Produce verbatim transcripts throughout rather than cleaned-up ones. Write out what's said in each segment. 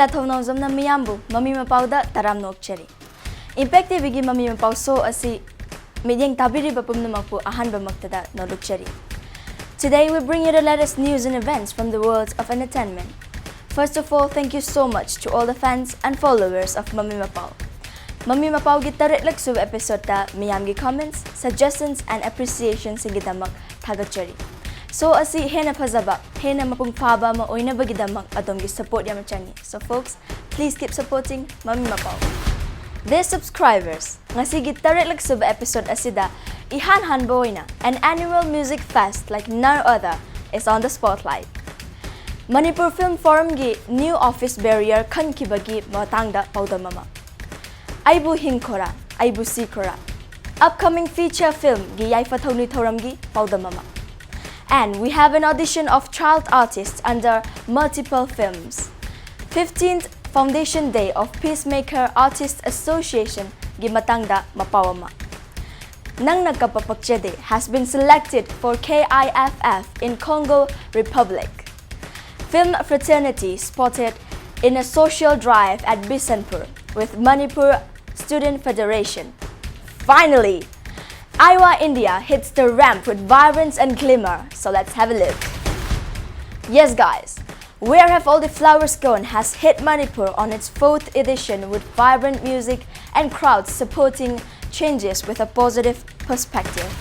ꯂꯥꯊꯧ ꯅꯥꯎꯖꯝꯅ ꯃꯤꯌꯥꯝꯕꯨ ꯃꯃꯤ ꯃꯄꯥꯎꯗ ꯇꯔꯥꯝꯅ ꯑꯣꯛꯆꯔꯤ꯫ Impact TVꯒꯤ ꯃꯃꯤ ꯃꯄꯥꯎ show ꯑꯁꯤ ꯃꯤꯠꯌꯦꯡ ꯇꯥꯕꯤꯔꯤꯕ ꯄꯨꯝꯅꯃꯛꯄꯨ ꯑꯍꯥꯟꯕꯃꯛꯇꯗ ꯅꯣꯂꯨꯛꯆꯔꯤ꯫ Today we bring you the latest news and events from the world of entertainment. First of all, thank you so much to all the fans and followers of ꯃꯃꯤ ꯃꯄꯥꯎ꯫ ꯃꯃꯤ ꯃꯄꯥꯎꯒꯤ ꯇꯔꯦꯠꯂꯛ ꯁꯨꯕ episodeꯇ ꯃꯤꯌꯥꯝꯒꯤ comments, suggestions and appreciationꯁꯤꯡꯒꯤꯗꯃꯛ ꯊꯥꯒꯠꯆꯔꯤ꯫ Show ꯑꯁꯤ ꯍꯦꯟꯅ ꯐꯖꯕ, ꯍꯦꯟꯅ ꯃꯄꯨꯡ ꯐꯥꯕ ꯑꯃ ꯑꯣꯏꯅꯕꯒꯤꯗꯃꯛ ꯑꯗꯣꯝꯒꯤ support ꯌꯥꯝꯅ ꯆꯪꯏ꯫ So folks, please keep supporting ꯃꯃꯤ ꯃꯄꯥꯎ꯫ Dear subscribers, ꯉꯁꯤꯒꯤ ꯇꯔꯦꯠꯂꯛ ꯁꯨꯕ episode ꯑꯁꯤꯗ ꯏꯍꯥꯟ ꯍꯥꯟꯕ ꯑꯣꯏꯅ an annual music fest like none other is on the spotlight. Manipur Film Forumꯒꯤ new office bearer ꯈꯟꯈꯤꯕꯒꯤ ꯃꯇꯥꯡꯗ ꯄꯥꯎꯗꯝ ꯑꯃ꯫ ꯑꯩꯕꯨ ꯍꯤꯡꯈꯣꯔꯥ, ꯑꯩꯕꯨ ꯁꯤꯈꯣꯔꯥ, upcoming feature filmꯒꯤ ꯌꯥꯏꯐ ꯊꯧꯅꯤ ꯊꯧꯔꯝꯒꯤ ꯄꯥꯎꯗꯝ ꯑꯃ꯫ And we have an audition of child artists under Multiple Films. Fifteenth Foundation Day of Peacemaker Artists Associationꯒꯤ ꯃꯇꯥꯡꯗ ꯃꯄꯥꯎ ꯑꯃ꯫ ꯅꯪꯅ ꯀꯞꯄ ꯄꯛꯆꯗꯦ has been selected for KIFF in Congo Republic. Film fraternity spotted in a social drive at Bisanpur with Manipur Student Federation. Finally, Iowa, India hits the ramp with vibrance and glimmer, so let's have a look. Yes, guys, Where Have All the Flowers Gone has hit Manipur on its fourth edition with vibrant music and crowds supporting changes with a positive perspective.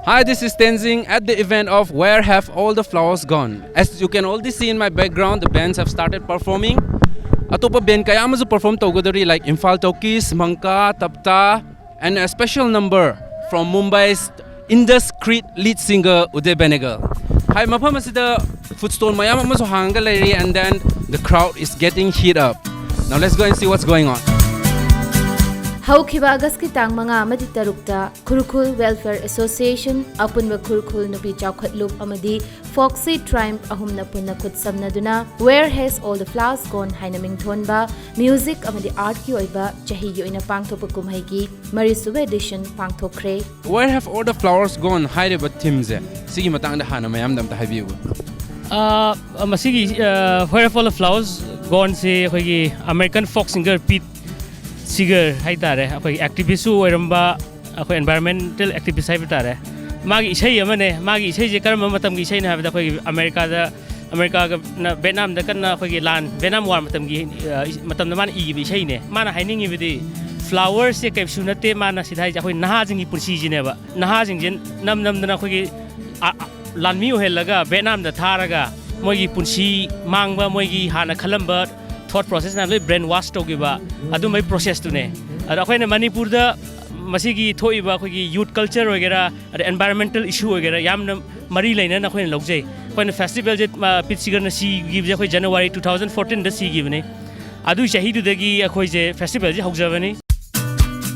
Hi, this is Tenzing at the event of Where Have All the Flowers Gone? As you can already see in my background, the bands have started performing. ꯑꯇꯣꯞꯄ band ꯀꯌꯥ ꯑꯃꯁꯨ perform ꯇꯧꯒꯗꯧꯔꯤ, like Imphal Tokiz, Mangka, Tapta, and a special number from Mumbai's Indus Creed lead singer Uday Benegal. ꯍꯥꯏ, ꯃꯐꯝ ꯑꯁꯤꯗ food stall ꯃꯌꯥꯝ ꯑꯃꯁꯨ ꯍꯥꯡꯉꯒ ꯂꯩꯔꯤ, and then the crowd is getting heat up. Now let's go and see what's going on. ꯍꯧꯈꯤꯕ ꯑꯥꯒꯁꯀꯤ ꯇꯥꯡ ꯃꯉꯥ ꯑꯃꯗꯤ ꯇꯔꯨꯛꯇ ꯈꯨꯔꯈꯨꯜ Welfare Association, ꯑꯄꯨꯟꯕ ꯈꯨꯔꯈꯨꯜ ꯅꯨꯄꯤ ꯆꯥꯎꯈꯠꯂꯨꯞ ꯑꯃꯗꯤ Foxy Triumph ꯑꯍꯨꯝꯅ ꯄꯨꯟꯅ ꯈꯨꯠꯁꯝꯅꯗꯨꯅ Where Has All the Flowers Gone ꯍꯥꯏꯅ ꯃꯤꯡꯊꯣꯟꯕ music ꯑꯃꯗꯤ artꯀꯤ ꯑꯣꯏꯕ ꯆꯍꯤꯒꯤ ꯑꯣꯏꯅ ꯄꯥꯡꯊꯣꯛꯄ ꯀꯨꯝꯍꯩꯒꯤ ꯃꯔꯤꯁꯨꯕ edition ꯄꯥꯡꯊꯣꯛꯈ꯭ꯔꯦ꯫ Where Have All the Flowers Gone ꯍꯥꯏꯔꯤꯕ themeꯁꯦ, ꯁꯤꯒꯤ ꯃꯇꯥꯡꯗ ꯍꯥꯟꯅ ꯃꯌꯥꯝꯗ ꯑꯝꯇ ꯍꯥꯏꯕꯤꯌꯨ꯫ ꯑ, ꯃꯁꯤꯒꯤ, ꯑ, Where Have All the Flowers Goneꯁꯤ ꯑꯩꯈꯣꯏꯒꯤ American folk singer Pete Seeger ꯍꯥꯏ ꯇꯥꯔꯦ, ꯑꯩꯈꯣꯏꯒꯤ activistꯁꯨ ꯑꯣꯏꯔꯝꯕ, ꯑꯩꯈꯣꯏ environmental activist ꯍꯥꯏꯕ ꯇꯥꯔꯦ꯫ ꯃꯥꯒꯤ ꯏꯁꯩ ꯑꯃꯅꯦ꯫ ꯃꯥꯒꯤ ꯏꯁꯩꯁꯦ ꯀꯔꯝꯕ ꯃꯇꯝꯒꯤ ꯏꯁꯩꯅꯣ ꯍꯥꯏꯕꯗ, ꯑꯩꯈꯣꯏꯒꯤ ꯑꯃꯦꯔꯤꯀꯥꯗ, ꯑꯃꯦꯔꯤꯀꯥꯒ ꯅ-, ꯚꯦꯠꯅꯥꯝꯗ ꯀꯟꯅ ꯑꯩꯈꯣꯏꯒꯤ ꯂꯥꯟ, ꯚꯦꯠꯅꯥꯝ war ꯃꯇꯝꯒꯤ, ꯑ, ꯏꯁ-, ꯃꯇꯝꯗ ꯃꯥꯅ ꯏꯈꯤꯕ ꯏꯁꯩꯅꯦ꯫ ꯃꯥꯅ ꯍꯥꯏꯅꯤꯡꯉꯤꯕꯗꯤ flowersꯁꯦ ꯀꯩꯁꯨ ꯅꯠꯇꯦ, ꯃꯥꯅ ꯁꯤꯗ ꯍꯥꯏꯁꯦ ꯑꯩꯈꯣꯏ ꯅꯍꯥꯁꯤꯡꯒꯤ ꯄꯨꯟꯁꯤꯁꯤꯅꯦꯕ꯫ ꯅꯍꯥꯁꯤꯡꯁꯦ ꯅꯝ ꯅꯝꯗꯅ ꯑꯩꯈꯣꯏꯒꯤ, ꯑ, ꯑ, ꯂꯥꯟꯃꯤ ꯑꯣꯏꯍꯜꯂꯒ ꯚꯦꯠꯅꯥꯝꯗ ꯊꯥꯔꯒ ꯃꯣꯏꯒꯤ ꯄꯨꯟꯁꯤ ꯃꯥꯡꯕ, ꯃꯣꯏꯒꯤ ꯍꯥꯟꯅ ꯈꯜꯂꯝꯕ thought process ꯃꯌꯥꯝ ꯂꯣꯏ brain wash ꯇꯧꯈꯤꯕ, ꯑꯗꯨꯝꯕꯒꯤ processꯇꯨꯅꯦ꯫ ꯑꯗꯣ ꯑꯩꯈꯣꯏꯅ ꯃꯅꯤꯄꯨꯔꯗ ꯃꯁꯤꯒꯤ ꯊꯣꯛꯏꯕ ꯑꯩꯈꯣꯏꯒꯤ youth culture ꯑꯣꯏꯒꯦꯔꯥ, ꯑꯗꯩ environmental issue ꯑꯣꯏꯒꯦꯔꯥ, ꯌꯥꯝꯅ ꯃꯔꯤ ꯂꯩꯅꯅ ꯑꯩꯈꯣꯏꯅ ꯂꯧꯖꯩ꯫ ꯑꯩꯈꯣꯏꯅ festivalꯁꯦ, ꯑ, Pete Seegerꯅ ꯁꯤꯈꯤꯕꯁꯦ ꯑꯩꯈꯣꯏ January two thousand fourteenꯗ ꯁꯤꯈꯤꯕꯅꯤ꯫ ꯑꯗꯨꯒꯤ ꯆꯍꯤꯗꯨꯗꯒꯤ ꯑꯩꯈꯣꯏꯁꯦ festivalꯁꯦ ꯍꯧꯖꯕꯅꯤ꯫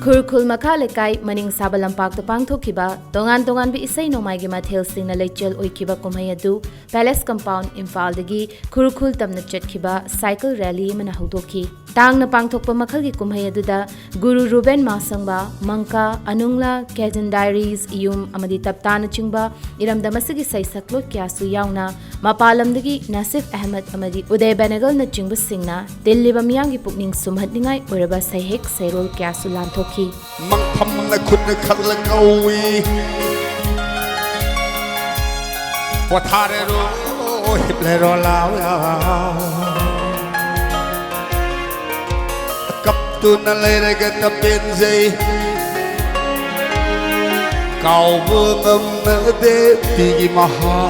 ꯈꯨꯔꯈꯨꯜ ꯃꯈꯥ ꯂꯩꯀꯥꯏ ꯃꯅꯤꯡ ꯁꯥꯕ ꯂꯝꯄꯥꯛꯇ ꯄꯥꯡꯊꯣꯛꯈꯤꯕ ꯇꯣꯉꯥꯟ ꯇꯣꯉꯥꯟꯕ ꯏꯁꯩ ꯅꯣꯡꯃꯥꯏꯒꯤ ꯃꯊꯦꯜꯁꯤꯡꯅ ꯂꯩꯆꯦꯜ ꯑꯣꯏꯈꯤꯕ ꯀꯨꯝꯍꯩ ꯑꯗꯨ Palace Compound ꯏꯝꯐꯥꯜꯗꯒꯤ ꯈꯨꯔꯈꯨꯜ ꯇꯝꯅ ꯆꯠꯈꯤꯕ cycle rally ꯑꯃꯅ ꯍꯧꯗꯣꯛꯈꯤ꯫ ꯇꯥꯡꯅ ꯄꯥꯡꯊꯣꯛꯄ ꯃꯈꯜꯒꯤ ꯀꯨꯝꯍꯩ ꯑꯗꯨꯗ ꯒꯨꯔꯨ ꯔꯨꯕꯦꯟ ꯃꯥꯁꯪꯕ, ꯃꯪꯀꯥ, ꯑꯅꯨꯡꯂꯥ, ꯀꯦꯖꯟ ꯗꯥꯏꯔꯤꯁ, ꯏꯌꯨꯝ ꯑꯃꯗꯤ ꯇꯞꯇꯥꯅꯆꯤꯡꯕ ꯏꯔꯝꯗꯝ ꯑꯁꯤꯒꯤ ꯁꯩꯁꯛꯂꯣꯏ ꯀꯌꯥꯁꯨ ꯌꯥꯎꯅ, ꯃꯄꯥꯟ ꯂꯝꯗꯒꯤ ꯅꯥꯁꯤꯐ ꯑꯍꯃꯗ ꯑꯃꯗꯤ ꯎꯗꯌ ꯕꯦꯅꯒꯜꯅꯆꯤꯡꯕꯁꯤꯡꯅ ꯇꯤꯜꯂꯤꯕ ꯃꯤꯌꯥꯝꯒꯤ ꯄꯨꯛꯅꯤꯡ ꯁꯨꯝꯍꯠꯅꯤꯡꯉꯥꯏ ꯑꯣꯏꯔꯕ ꯁꯩꯍꯦꯛ ꯁꯩꯔꯣꯜ ꯀꯌꯥꯁꯨ ꯂꯥꯟꯊꯣꯛꯈꯤ꯫ ꯃꯪꯐꯝꯅ ꯈꯨꯠꯅ ꯈꯜꯂ ꯀꯧꯏ꯫ ꯄꯣꯊꯥꯔꯦꯔꯣ, ꯍꯤꯞꯂꯦꯔꯣ, ꯂꯥꯎ, ꯂꯥꯎ꯫ ꯀꯞꯇꯨꯅ ꯂꯩꯔꯒ ꯀꯞꯄꯦꯟꯖꯩ꯫ ꯀꯥꯎꯕ ꯉꯝꯅꯗꯦ ꯄꯤꯒꯤ ꯃꯍꯥꯎ꯫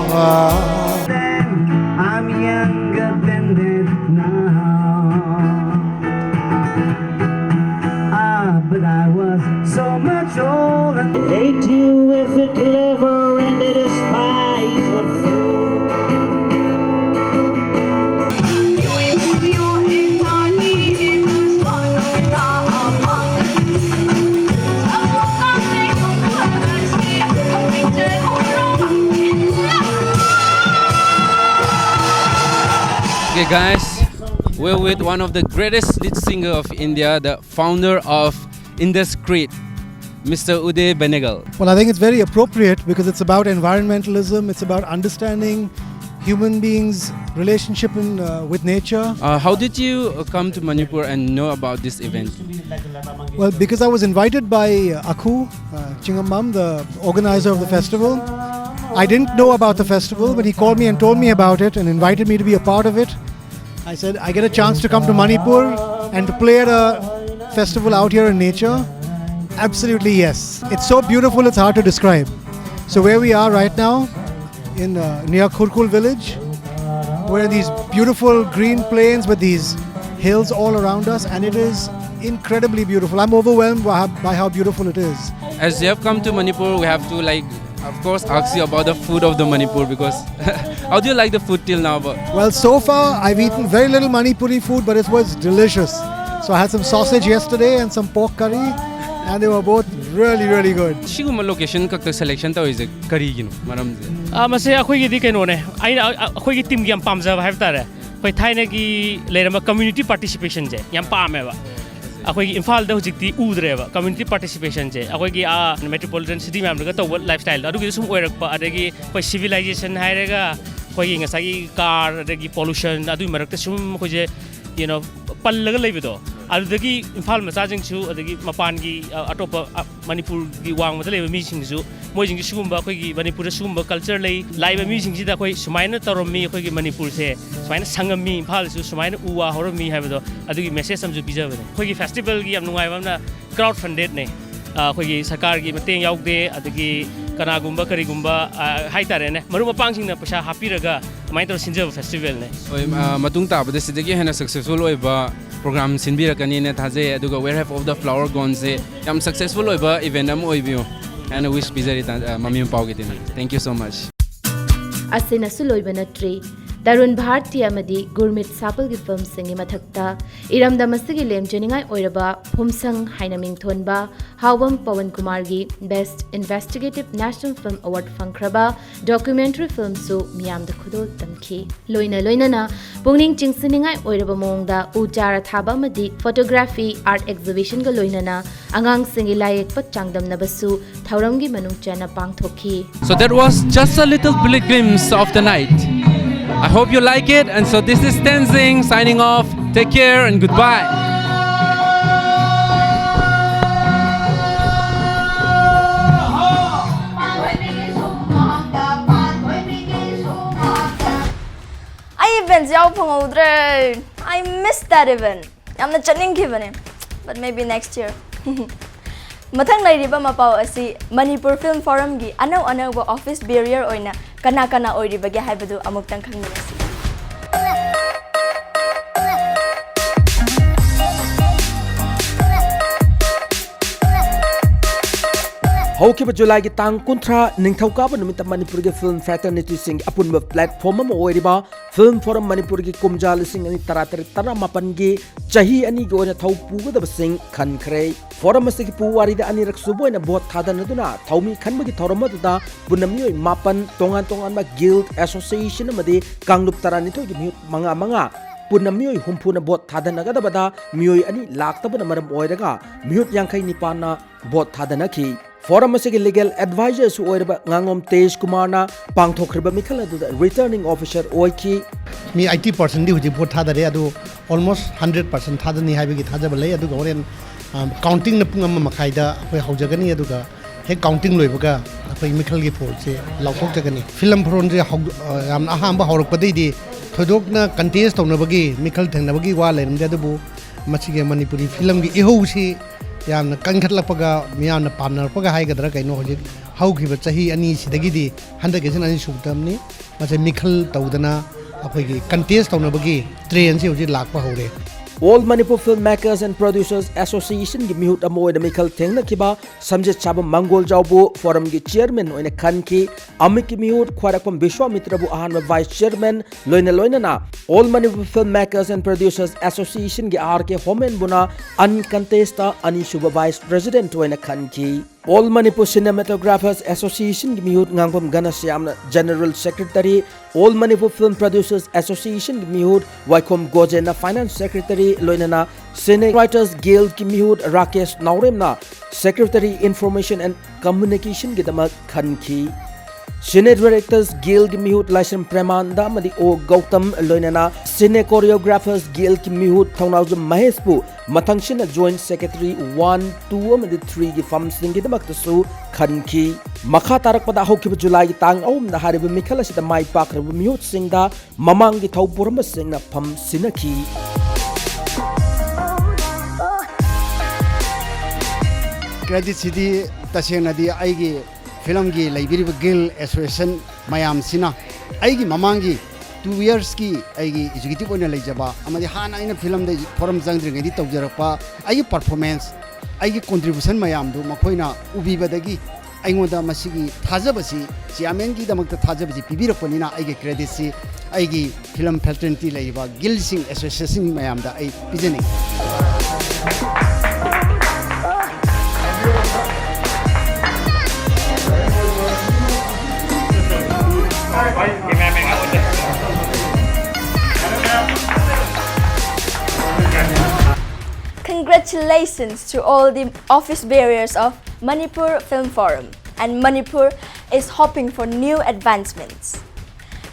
I'm younger than that now. Ah, but I was so much older. Hate you if it clever and it is spies of food. Okay, guys, we're with one of the greatest lead singer of India, the founder of Indus Creed, Mister Uday Benegal. Well, I think it's very appropriate because it's about environmentalism, it's about understanding human beings' relationship in, uh, with nature. Uh, how did you uh, come to Manipur and know about this event? Well, because I was invited by uh, Akhu uh, Chingambam, the organizer of the festival. I didn't know about the festival, but he called me and told me about it and invited me to be a part of it. I said, I get a chance to come to Manipur and to play at a festival out here in nature. Absolutely, yes. It's so beautiful, it's hard to describe. So, where we are right now, in uh, near Khurkul village, where these beautiful green plains with these hills all around us, and it is incredibly beautiful. I'm overwhelmed by how, by how beautiful it is. As you have come to Manipur, we have to, like, of course, ask you about the food of the Manipur because how do you like the food till now? But Well, so far I've eaten very little Manipuri food, but it was delicious. So I had some sausage yesterday and some pork curry, and they were both really, really good. ꯁꯤꯒꯨꯝꯕ location ꯈꯛꯇ selection ꯇꯧꯔꯤꯁꯦ ꯀꯔꯤꯒꯤꯅꯣ ꯃꯔꯝꯁꯦ? ꯑꯥ, ꯃꯁꯦ ꯑꯩꯈꯣꯏꯒꯤꯗꯤ ꯀꯩꯅꯣꯅꯦ, ꯑꯩꯅ, ꯑ-, ꯑꯩꯈꯣꯏꯒꯤ ꯇꯤꯝꯒꯤ ꯌꯥꯝ ꯄꯥꯝꯖꯕ ꯍꯥꯏꯕ ꯇꯥꯔꯦ꯫ ꯑꯩꯈꯣꯏ ꯊꯥꯏꯅꯒꯤ ꯂꯩꯔꯝꯕ community participation ꯁꯦ ꯌꯥꯝ ꯄꯥꯝꯃꯦꯕ꯫ ꯑꯩꯈꯣꯏꯒꯤ ꯏꯝꯐꯥꯜꯗ ꯍꯧꯖꯤꯛꯇꯤ ꯎꯗ꯭ꯔꯦꯕ community participation ꯁꯦ꯫ ꯑꯩꯈꯣꯏꯒꯤ ꯑꯥ metropolitan city ꯃꯌꯥꯝꯗꯒ ꯇꯧꯕ lifestyle ꯗꯣ ꯑꯗꯨꯒꯤꯗꯣ ꯁꯨꯝ ꯑꯣꯏꯔꯛꯄ, ꯑꯗꯒꯤ ꯑꯩꯈꯣꯏ civilization ꯍꯥꯏꯔꯒ ꯑꯩꯈꯣꯏꯒꯤ ꯉꯁꯥꯏꯒꯤ car ꯑꯗꯒꯤ pollution ꯑꯗꯨꯒꯤ ꯃꯔꯛꯇ ꯁꯨꯝ ꯑꯩꯈꯣꯏꯁꯦ, you know, ꯄꯜꯂꯒ ꯂꯩꯕꯗꯣ, ꯑꯗꯨꯗꯒꯤ ꯏꯝꯐꯥꯜ ꯃꯆꯥꯁꯤꯡꯁꯨ ꯑꯗꯒꯤ ꯃꯄꯥꯟꯒꯤ, ꯑ, ꯑꯇꯣꯞꯄ, ꯑ, ꯃꯅꯤꯄꯨꯔꯒꯤ ꯋꯥꯡꯃꯗ ꯂꯩꯕ ꯃꯤꯁꯤꯡꯁꯨ, ꯃꯣꯏꯁꯤꯡꯁꯨ ꯁꯤꯒꯨꯝꯕ ꯑꯩꯈꯣꯏꯒꯤ ꯃꯅꯤꯄꯨꯔꯗ ꯁꯤꯒꯨꯝꯕ culture ꯂꯩ, ꯂꯥꯛꯏꯕ ꯃꯤꯁꯤꯡꯁꯤꯗ ꯑꯩꯈꯣꯏ ꯁꯨꯃꯥꯏꯅ ꯇꯧꯔꯝꯃꯤ, ꯑꯩꯈꯣꯏꯒꯤ ꯃꯅꯤꯄꯨꯔꯁꯦ ꯁꯨꯃꯥꯏꯅ ꯁꯪꯉꯝꯃꯤ, ꯏꯝꯐꯥꯜꯗꯁꯨ ꯁꯨꯃꯥꯏꯅ ꯎ ꯋꯥ ꯍꯧꯔꯝꯃꯤ ꯍꯥꯏꯕꯗꯣ ꯑꯗꯨꯒꯤ message ꯑꯃꯁꯨ ꯄꯤꯖꯕꯅꯦ꯫ ꯑꯩꯈꯣꯏꯒꯤ festival ꯒꯤ ꯌꯥꯝ ꯅꯨꯡꯉꯥꯏꯕ ꯑꯃꯅ crowd funded ꯅꯦ꯫ ꯑꯩꯈꯣꯏꯒꯤ ꯁꯔꯀꯥꯔꯒꯤ ꯃꯇꯦꯡ ꯌꯥꯎꯗꯦ, ꯑꯗꯒꯤ ꯀꯅꯥꯒꯨꯝꯕ ꯀꯔꯤꯒꯨꯝꯕ, ꯑ, ꯍꯥꯏꯇꯥꯔꯦꯅꯦ, ꯃꯔꯨꯞ ꯃꯄꯥꯡꯁꯤꯡꯅ ꯄꯩꯁꯥ ꯍꯥꯞꯄꯤꯔꯒ ꯑꯗꯨꯃꯥꯏꯅ ꯇꯧꯔ ꯁꯤꯟꯖꯕ ꯐꯦꯁꯇꯤꯚꯦꯜꯅꯦ꯫ ꯍꯣꯏ, ꯑ, ꯃꯇꯨꯡ ꯇꯥꯕꯗ ꯁꯤꯗꯒꯤ ꯍꯦꯟꯅ ꯁꯛꯁꯦꯁꯐꯨꯜ ꯑꯣꯏꯕ ꯄ꯭ꯔꯣꯒ꯭ꯔꯥꯝ ꯁꯤꯟꯕꯤꯔꯛꯀꯅꯤꯅ ꯊꯥꯖꯩ꯫ ꯑꯗꯨꯒ Where Have All the Flower Goneꯁꯦ ꯌꯥꯝ ꯁꯛꯁꯦꯁꯐꯨꯜ ꯑꯣꯏꯕ ꯏꯚꯦꯟꯠ ꯑꯃ ꯑꯣꯏꯕꯤꯌꯨ ꯍꯥꯏꯅ ꯋꯤꯁ ꯄꯤꯖꯔꯤ, ꯇꯥ-, ꯑ, ꯃꯃꯤ ꯃꯄꯥꯒꯤ ꯇꯤꯝꯅ꯫ Thank you so much. ꯑꯁꯤꯅꯁꯨ ꯂꯣꯏꯕ ꯅꯠꯇ꯭ꯔꯤ꯫ ꯇꯔꯨꯟ ꯚꯥꯔꯇꯤ ꯑꯃꯗꯤ ꯒꯨꯔꯃꯤꯠ ꯁꯥꯄꯜꯒꯤ ꯐꯤꯜꯝꯁꯤꯡꯒꯤ ꯃꯊꯛꯇ ꯏꯔꯝꯗꯝ ꯑꯁꯤꯒꯤ ꯂꯦꯝꯖꯅꯤꯡꯉꯥꯏ ꯑꯣꯏꯔꯕ ꯐꯨꯝꯁꯪ ꯍꯥꯏꯅ ꯃꯤꯡꯊꯣꯟꯕ ꯍꯥꯎꯕꯝ ꯄꯋꯟ ꯀꯨꯃꯥꯔꯒꯤ Best Investigative National Film Award ꯐꯪꯈ꯭ꯔꯕ ꯗꯣꯀ꯭ꯌꯨꯃꯦꯟꯇꯔꯤ ꯐꯤꯜꯝꯁꯨ ꯃꯤꯌꯥꯝꯗ ꯈꯨꯗꯣꯜ ꯇꯝꯈꯤ꯫ ꯂꯣꯏꯅ ꯂꯣꯏꯅꯅ ꯄꯨꯛꯅꯤꯡ ꯆꯤꯡꯁꯤꯟꯅꯤꯡꯉꯥꯏ ꯑꯣꯏꯔꯕ ꯃꯑꯣꯡꯗ ꯎ ꯆꯥꯔ ꯊꯥꯕ ꯑꯃꯗꯤ ꯐꯣꯇꯣꯒ꯭ꯔꯥꯐꯤ ꯑꯥꯔꯠ ꯑꯦꯛꯖꯤꯕꯤꯁꯟꯒ ꯂꯣꯏꯅꯅ ꯑꯉꯥꯡꯁꯤꯡꯒꯤ ꯂꯥꯏꯌꯦꯛꯄ ꯆꯥꯡꯗꯝꯅꯕꯁꯨ ꯊꯧꯔꯝꯒꯤ ꯃꯅꯨꯡ ꯆꯟꯅ ꯄꯥꯡꯊꯣꯛꯈꯤ꯫ So that was just a little bit glimpse of the night. I hope you like it, and so this is Tenzing signing off. Take care and goodbye. ꯑꯩ ꯏꯚꯦꯟꯠꯁ ꯌꯥꯎꯕ ꯐꯪꯍꯧꯗ꯭ꯔꯦ꯫ I miss that event. ꯌꯥꯝꯅ ꯆꯠꯅꯤꯡꯈꯤꯕꯅꯦ꯫ But maybe next year. ꯃꯊꯪ ꯂꯩꯔꯤꯕ ꯃꯄꯥꯎ ꯑꯁꯤ Manipur film ꯐꯣꯔꯝꯒꯤ ꯑꯅꯧ ꯑꯅꯧꯕ office barrier ꯑꯣꯏꯅ ꯀꯅꯥ ꯀꯅꯥ ꯑꯣꯏꯔꯤꯕꯒꯦ ꯍꯥꯏꯕꯗꯨ ꯑꯃꯨꯛꯇꯪ ꯈꯪꯃꯤꯟꯅꯁꯤ꯫ ꯍꯧꯈꯤꯕ ꯖꯨꯂꯥꯏꯒꯤ ꯇꯥꯡ ꯀꯨꯟꯊ꯭ꯔꯥ ꯅꯤꯡꯊꯧꯀꯥꯕ ꯅꯨꯃꯤꯠꯇ ꯃꯅꯤꯄꯨꯔꯒꯤ ꯐꯤꯜꯝ ꯐ꯭ꯔꯦꯇꯔꯅꯤꯇꯤꯁꯤꯡꯒꯤ ꯑꯄꯨꯟꯕ ꯄ꯭ꯂꯦꯠꯐꯣꯔꯝ ꯑꯃ ꯑꯣꯏꯔꯤꯕ ꯐꯤꯜꯝ ꯐꯣꯔꯝ ꯃꯅꯤꯄꯨꯔꯒꯤ ꯀꯨꯝꯖꯥ ꯂꯤꯁꯤꯡ ꯑꯅꯤ ꯇꯔꯥꯇꯔꯦꯠ ꯇꯔꯥꯃꯥꯄꯟꯒꯤ ꯆꯍꯤ ꯑꯅꯤꯒꯤ ꯑꯣꯏꯅ ꯊꯧ ꯄꯨꯒꯗꯕꯁꯤꯡ ꯈꯟꯈ꯭ꯔꯦ꯫ ꯐꯣꯔꯝ ꯑꯁꯤꯒꯤ ꯄꯨꯋꯥꯔꯤꯗ ꯑꯅꯤꯔꯛ ꯁꯨꯕ ꯑꯣꯏꯅ ꯚꯣꯠ ꯊꯥꯗꯅꯗꯨꯅ ꯊꯧꯃꯤ ꯈꯟꯕꯒꯤ ꯊꯧꯔꯝ ꯑꯗꯨꯗ ꯄꯨꯟꯅ ꯃꯤꯑꯣꯏ ꯃꯥꯄꯟ ꯇꯣꯉꯥꯟ ꯇꯣꯉꯥꯟꯕ ꯒꯤꯜꯗ, ꯑꯦꯁꯣꯁꯤꯌꯦꯁꯟ ꯑꯃꯗꯤ ꯀꯥꯡꯂꯨꯞ ꯇꯔꯥꯅꯤꯊꯣꯏꯒꯤ ꯃꯤꯍꯨꯠ ꯃꯉꯥ ꯃꯉꯥ ꯄꯨꯟꯅ ꯃꯤꯑꯣꯏ ꯍꯨꯝꯐꯨꯅ ꯚꯣꯠ ꯊꯥꯗꯅꯒꯗꯕꯗ ꯃꯤꯑꯣꯏ ꯑꯅꯤ ꯂꯥꯛꯇꯕꯅ ꯃꯔꯝ ꯑꯣꯏꯔꯒ ꯃꯤꯍꯨꯠ ꯌꯥꯡꯈꯩ ꯅꯤꯄꯥꯟꯅ ꯚꯣꯠ ꯊꯥꯗꯅꯈꯤ꯫ ꯐꯣꯔꯝ ꯑꯁꯤꯒꯤ ꯂꯤꯒꯦꯜ ꯑꯦꯗꯚꯥꯏꯖꯔꯁꯨ ꯑꯣꯏꯔꯕ ꯉꯥꯉꯣꯝ ꯇꯦꯖ ꯀꯨꯃꯥꯔꯅ ꯄꯥꯡꯊꯣꯛꯈ꯭ꯔꯤꯕ ꯃꯤꯈꯜ ꯑꯗꯨꯗ ꯔꯤꯇꯔꯅꯤꯡ ꯑꯣꯐꯤꯁꯔ ꯑꯣꯏꯈꯤ꯫ ꯃꯤ ꯑꯩꯠꯇꯤ ꯄꯥꯔꯁꯦꯟꯗꯤ ꯍꯧꯖꯤꯛ ꯚꯣꯠ ꯊꯥꯗꯔꯦ, ꯑꯗꯨ ꯑꯣꯜꯃꯣꯁ ꯍꯟꯗ꯭ꯔꯦꯠ ꯄꯥꯔꯁꯦꯟ ꯊꯥꯗꯅꯤ ꯍꯥꯏꯕꯒꯤ ꯊꯥꯖꯕ ꯂꯩ꯫ ꯑꯗꯨꯒ ꯍꯣꯔꯦꯟ, ꯑ, ꯀꯥꯎꯟꯇꯤꯡꯅ ꯄꯨꯡ ꯑꯃ ꯃꯈꯥꯏꯗ ꯑꯩꯈꯣꯏ ꯍꯧꯖꯒꯅꯤ꯫ ꯑꯗꯨꯒ ꯍꯦꯛ ꯀꯥꯎꯟꯇꯤꯡ ꯂꯣꯏꯕꯒ ꯑꯩꯈꯣꯏ ꯃꯤꯈꯜꯒꯤ ꯐꯣꯜꯁꯦ ꯂꯥꯎꯊꯣꯛꯆꯒꯅꯤ꯫ ꯐꯤꯂꯝ ꯐꯣꯔꯝꯁꯦ ꯍꯧ-, ꯑ, ꯌꯥꯝꯅ ꯑꯍꯥꯟꯕ ꯍꯧꯔꯛꯄꯗꯩꯗꯤ ꯊꯣꯏꯗꯣꯛꯅ ꯀꯟꯇꯦꯁ ꯇꯧꯅꯕꯒꯤ, ꯃꯤꯈꯜ ꯊꯦꯡꯅꯕꯒꯤ ꯋꯥ ꯂꯩꯔꯝꯗꯦ, ꯑꯗꯨꯕꯨ ꯃꯁꯤꯒꯤ ꯃꯅꯤꯄꯨꯔꯤ ꯐꯤꯂꯝꯒꯤ ꯏꯍꯧꯁꯤ ꯌꯥꯝꯅ ꯀꯟꯈꯠꯂꯛꯄꯒ, ꯃꯤꯌꯥꯝꯅ ꯄꯥꯝꯅꯔꯛꯄꯒ ꯍꯥꯏꯒꯗ꯭ꯔꯥ ꯀꯩꯅꯣ, ꯍꯧꯖꯤꯛ ꯍꯧꯈꯤꯕ ꯆꯍꯤ ꯑꯅꯤꯁꯤꯗꯒꯤꯗꯤ ꯍꯟꯗꯛꯀꯤꯁꯤꯅ ꯑꯅꯤꯁꯨꯕ termꯅꯤ꯫ ꯃꯁꯦ ꯃꯤꯈꯜ ꯇꯧꯗꯅ ꯑꯩꯈꯣꯏꯒꯤ contest ꯇꯧꯅꯕꯒꯤ trendꯁꯤ ꯍꯧꯖꯤꯛ ꯂꯥꯛꯄ ꯍꯧꯔꯦ꯫ All Manipur Filmmakers and Producers Associationꯒꯤ ꯃꯤꯍꯨꯠ ꯑꯃ ꯑꯣꯏꯅ ꯃꯤꯈꯜ ꯊꯦꯡꯅꯈꯤꯕ ꯁꯝꯖꯦꯠ ꯁꯥꯕ ꯃꯪꯒꯣꯜ ꯖꯥꯎꯕꯨ forumꯒꯤ chairman ꯑꯣꯏꯅ ꯈꯟꯈꯤ꯫ ꯑꯃꯤꯠꯀꯤ ꯃꯤꯍꯨꯠ ꯈ꯭ꯋꯥꯏꯔꯥꯛꯄꯝ ꯕꯤꯁ꯭ꯋꯥꯃꯤꯇ꯭ꯔꯕꯨ ꯑꯍꯥꯟꯕ vice chairman, ꯂꯣꯏꯅ ꯂꯣꯏꯅꯅ All Manipur Filmmakers and Producers Associationꯒꯤ R K ꯍꯣꯃꯦꯟꯕꯨꯅ uncontestꯇ ꯑꯅꯤꯁꯨꯕ vice president ꯑꯣꯏꯅ ꯈꯟꯈꯤ꯫ All Manipur Cinematographers Associationꯒꯤ ꯃꯤꯍꯨꯠ ꯉꯥꯡꯕꯝ ꯘꯅꯁ꯭ꯌꯥꯝꯅ general secretary, All Manipur Film Producers Associationꯒꯤ ꯃꯤꯍꯨꯠ ꯋꯥꯏꯈꯣꯝ ꯒꯣꯖꯦꯟꯅ finance secretary, ꯂꯣꯏꯅꯅ Cine Writers Guildꯀꯤ ꯃꯤꯍꯨꯠ ꯔꯥꯀꯦꯁ ꯅꯥꯎꯔꯦꯝꯅ secretary information and communicationꯒꯤꯗꯃꯛ ꯈꯟꯈꯤ꯫ Cine Directors Guildꯀꯤ ꯃꯤꯍꯨꯠ ꯂꯥꯏꯁ꯭ꯔꯝ ꯄ꯭ꯔꯦꯃꯥꯟꯗ ꯑꯃꯗꯤ ꯑꯣ ꯒꯧꯇꯝ, ꯂꯣꯏꯅꯅ Cine Choreographers Guildꯀꯤ ꯃꯤꯍꯨꯠ ꯊꯧꯅꯥꯎꯖꯝ ꯃꯍꯦꯁꯄꯨ ꯃꯊꯪꯁꯤꯠꯅ joint secretary one, two ꯑꯃꯗꯤ threeꯒꯤ firmꯁꯤꯡꯒꯤꯗꯃꯛꯇꯁꯨ ꯈꯟꯈꯤ꯫ ꯃꯈꯥ ꯇꯥꯔꯛꯄꯗ ꯍꯧꯈꯤꯕ ꯖꯨꯂꯥꯏꯒꯤ ꯇꯥꯡ ꯑꯍꯨꯝꯗ ꯍꯥꯏꯔꯤꯕ ꯃꯤꯈꯜ ꯑꯁꯤꯗ ꯃꯥꯏ ꯄꯥꯛꯈ꯭ꯔꯕ ꯃꯤꯍꯨꯠꯁꯤꯡꯗ ꯃꯃꯥꯡꯒꯤ ꯊꯧꯄꯨꯔꯝꯕꯁꯤꯡꯅ ꯐꯝ ꯁꯤꯟꯅꯈꯤ꯫ Creditꯁꯤꯗꯤ ꯇꯁꯦꯡꯅꯗꯤ ꯑꯩꯒꯤ filmꯒꯤ ꯂꯩꯕꯤꯔꯤꯕ guild association ꯃꯌꯥꯝꯁꯤꯅ ꯑꯩꯒꯤ ꯃꯃꯥꯡꯒꯤ two yearsꯀꯤ ꯑꯩꯒꯤ executive ꯑꯣꯏꯅ ꯂꯩꯖꯕ ꯑꯃꯗꯤ ꯍꯥꯟꯅ ꯑꯩꯅ filmꯗ forum ꯆꯪꯗ꯭ꯔꯤꯉꯩꯗꯤ ꯇꯧꯖꯔꯛꯄ ꯑꯩꯒꯤ performance, ꯑꯩꯒꯤ contribution ꯃꯌꯥꯝꯗꯨ ꯃꯈꯣꯏꯅ ꯎꯕꯤꯕꯗꯒꯤ ꯑꯩꯉꯣꯟꯗ ꯃꯁꯤꯒꯤ ꯊꯥꯖꯕꯁꯤ, chairmanꯒꯤꯗꯃꯛꯇ ꯊꯥꯖꯕꯁꯤ ꯄꯤꯕꯤꯔꯛꯄꯅꯤꯅ ꯑꯩꯒꯤ creditꯁꯤ ꯑꯩꯒꯤ film fraternity ꯂꯩꯔꯤꯕ guildꯁꯤꯡ, association ꯃꯌꯥꯝꯗ ꯑꯩ ꯄꯤꯖꯅꯤꯡꯏ꯫ Congratulations to all the office bearers of Manipur Film Forum, and Manipur is hoping for new advancements.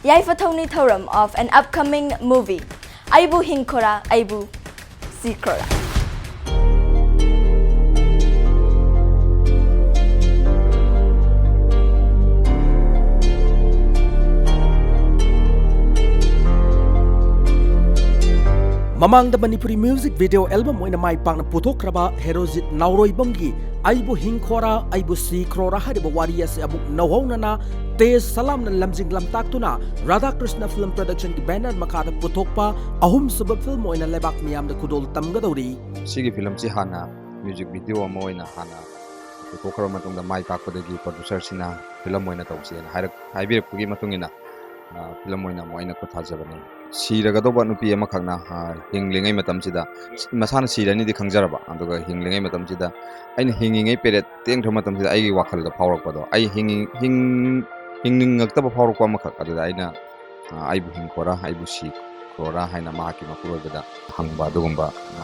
Yaifa Thongni Thoram of an upcoming movie, Aibu Hingkhora, Aibu Sikhora. ꯃꯃꯥꯡꯗ Manipuri music video album ꯑꯣꯏꯅ ꯃꯥꯏ ꯄꯥꯛꯅ ꯄꯨꯊꯣꯛꯈ꯭ꯔꯕ ꯍꯦꯔꯣꯖꯤꯠ ꯅꯥꯎꯔꯣꯏꯕꯝꯒꯤ ꯑꯩꯕꯨ ꯍꯤꯡꯈꯣꯔꯥ ꯑꯩꯕꯨ ꯁꯤꯈ꯭ꯔꯣꯔꯥ ꯍꯥꯏꯔꯤꯕ ꯋꯥꯔꯤ ꯑꯁꯤ ꯑꯃꯨꯛ ꯅꯧꯍꯧꯅꯅ ꯇꯦꯖ ꯁꯂꯥꯝꯅ ꯂꯝꯖꯤꯡ ꯂꯝꯇꯥꯛꯇꯨꯅ ꯔꯥꯙꯥꯀ꯭ꯔꯤꯁꯅ ꯐꯤꯂꯝ ꯄ꯭ꯔꯣꯗꯛꯁꯟꯒꯤ ꯕꯦꯅꯔ ꯃꯈꯥꯗ ꯄꯨꯊꯣꯛꯄ ꯑꯍꯨꯝꯁꯨꯕ ꯐꯤꯂꯝ ꯑꯣꯏꯅ ꯂꯩꯕꯥꯛ ꯃꯤꯌꯥꯝꯗ ꯈꯨꯗꯣꯜ ꯇꯝꯒꯗꯧꯔꯤ꯫ ꯁꯤꯒꯤ ꯐꯤꯂꯝꯁꯤ ꯍꯥꯟꯅ ꯃ꯭ꯌꯨꯖꯤꯛ ꯚꯤꯗꯤꯑꯣ ꯑꯃ ꯑꯣꯏꯅ ꯍꯥꯟꯅ ꯄꯨꯊꯣꯛꯈ꯭ꯔꯕ ꯃꯇꯨꯡꯗ ꯃꯥꯏ ꯄꯥꯛꯄꯗꯒꯤ ꯄ꯭ꯔꯣꯗ꯭ꯌꯨꯁꯔꯁꯤꯅ ꯐꯤꯂꯝ ꯑꯣꯏꯅ ꯇꯧꯁꯦꯅ ꯍꯥꯏꯔꯛ-, ꯍꯥꯏꯕꯤꯔꯛꯄꯒꯤ ꯃꯇꯨꯡ ꯏꯟꯅ, ꯑ, ꯐꯤꯂꯝ ꯑꯣꯏꯅ ꯑꯃꯨꯛ ꯑꯩꯅ ꯈꯨꯠ ꯊꯥꯖꯕꯅꯤ꯫ ꯁꯤꯔꯒꯗꯧꯕ ꯅꯨꯄꯤ ꯑꯃꯈꯛꯅ, ꯑ, ꯍꯤꯡꯂꯤꯉꯩ ꯃꯇꯝꯁꯤꯗ, ꯃꯁꯥꯅ ꯁꯤꯔꯅꯤꯗꯤ ꯈꯪꯖꯔꯕ, ꯑꯗꯨꯒ ꯍꯤꯡꯂꯤꯉꯩ ꯃꯇꯝꯁꯤꯗ ꯑꯩꯅ ꯍꯤꯡꯉꯤꯉꯩ ꯄꯦꯔꯦꯠ ꯇꯦꯟꯈ꯭ꯔꯕ ꯃꯇꯝꯁꯤꯗ ꯑꯩꯒꯤ ꯋꯥꯈꯜꯗ ꯐꯥꯎꯔꯛꯄꯗꯣ, ꯑꯩ ꯍꯤꯡꯉꯤ-, ꯍꯤꯡ-, ꯍꯤꯡꯅꯤꯡꯉꯛꯇꯕ ꯐꯥꯎꯔꯛꯄ ꯑꯃꯈꯛ, ꯑꯗꯨꯗ ꯑꯩꯅ, ꯑ, "ꯑꯩꯕꯨ ꯍꯤꯡꯈꯣꯔꯥ, ꯑꯩꯕꯨ ꯁꯤꯈ꯭ꯔꯣꯔꯥ?" ꯍꯥꯏꯅ ꯃꯍꯥꯛꯀꯤ ꯃꯄꯨꯔꯣꯏꯕꯗ ꯍꯪꯕ ꯑꯗꯨꯒꯨꯝꯕ, ꯑ,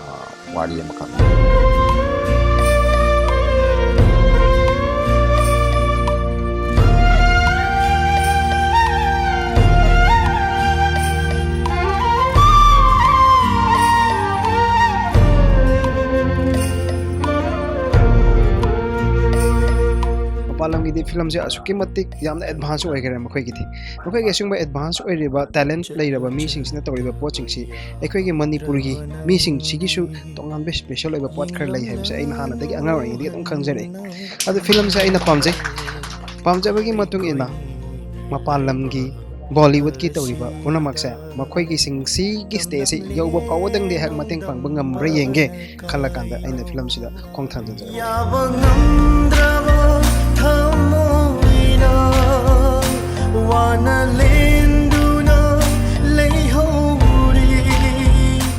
ꯋꯥꯔꯤ ꯑꯃꯈꯛꯅꯤ꯫ ꯃꯄꯥꯟ ꯂꯝꯒꯤꯗꯤ ꯐꯤꯂꯝꯁꯦ ꯑꯁꯨꯛꯀꯤ ꯃꯇꯤꯛ ꯌꯥꯝꯅ ꯑꯦꯗꯚꯥꯟꯁ ꯑꯣꯏꯈꯔꯦ ꯃꯈꯣꯏꯒꯤꯗꯤ꯫ ꯃꯈꯣꯏꯒꯤ ꯑꯁꯤꯒꯨꯝꯕ ꯑꯦꯗꯚꯥꯟꯁ ꯑꯣꯏꯔꯤꯕ, ꯇꯦꯂꯦꯟꯠ ꯂꯩꯔꯕ ꯃꯤꯁꯤꯡꯁꯤꯅ ꯇꯧꯔꯤꯕ ꯄꯣꯠꯁꯤꯡꯁꯤ ꯑꯩꯈꯣꯏꯒꯤ ꯃꯅꯤꯄꯨꯔꯒꯤ ꯃꯤꯁꯤꯡꯁꯤꯒꯤꯁꯨ ꯇꯣꯉꯥꯟꯕ ꯁ꯭ꯄꯦꯁꯦꯜ ꯑꯣꯏꯕ ꯄꯣꯠ ꯈꯔ ꯂꯩ ꯍꯥꯏꯕꯁꯦ ꯑꯩꯅ ꯍꯥꯟꯅꯗꯒꯤ ꯑꯉꯥꯡ ꯑꯣꯏꯔꯤꯉꯩꯗꯒꯤ ꯑꯗꯨꯝ ꯈꯪꯖꯔꯛꯏ꯫ ꯑꯗꯨ ꯐꯤꯂꯝꯁꯦ ꯑꯩꯅ ꯄꯥꯝꯖꯩ꯫ ꯄꯥꯝꯖꯕꯒꯤ ꯃꯇꯨꯡ ꯏꯟꯅ ꯃꯄꯥꯟ ꯂꯝꯒꯤ ꯕꯣꯂꯤꯋꯨꯗꯀꯤ ꯇꯧꯔꯤꯕ ꯄꯨꯝꯅꯃꯛꯁꯦ ꯃꯈꯣꯏꯒꯤ ꯁꯤꯡꯁꯤꯒꯤ ꯁ꯭ꯇꯦꯖꯁꯤ ꯌꯧꯕ ꯐꯥꯎꯕꯗꯪꯗꯤ ꯑꯩꯍꯥꯛ ꯃꯇꯦꯡ ꯄꯥꯡꯕ ꯉꯝꯕ꯭ꯔꯥ ꯌꯦꯡꯒꯦ ꯈꯜꯂꯀꯥꯟꯗ ꯑꯩꯅ ꯐꯤꯂꯝꯁꯤꯗ ꯈꯣꯡ ꯊꯥꯡꯖꯤꯟꯖꯕꯅꯤ꯫ ꯌꯥꯕ ꯉꯝꯗ꯭ꯔꯕ ꯊꯃꯣꯏꯅ ꯋꯥꯅ ꯂꯦꯟꯗꯨꯅ ꯂꯩꯍꯧꯔꯤ꯫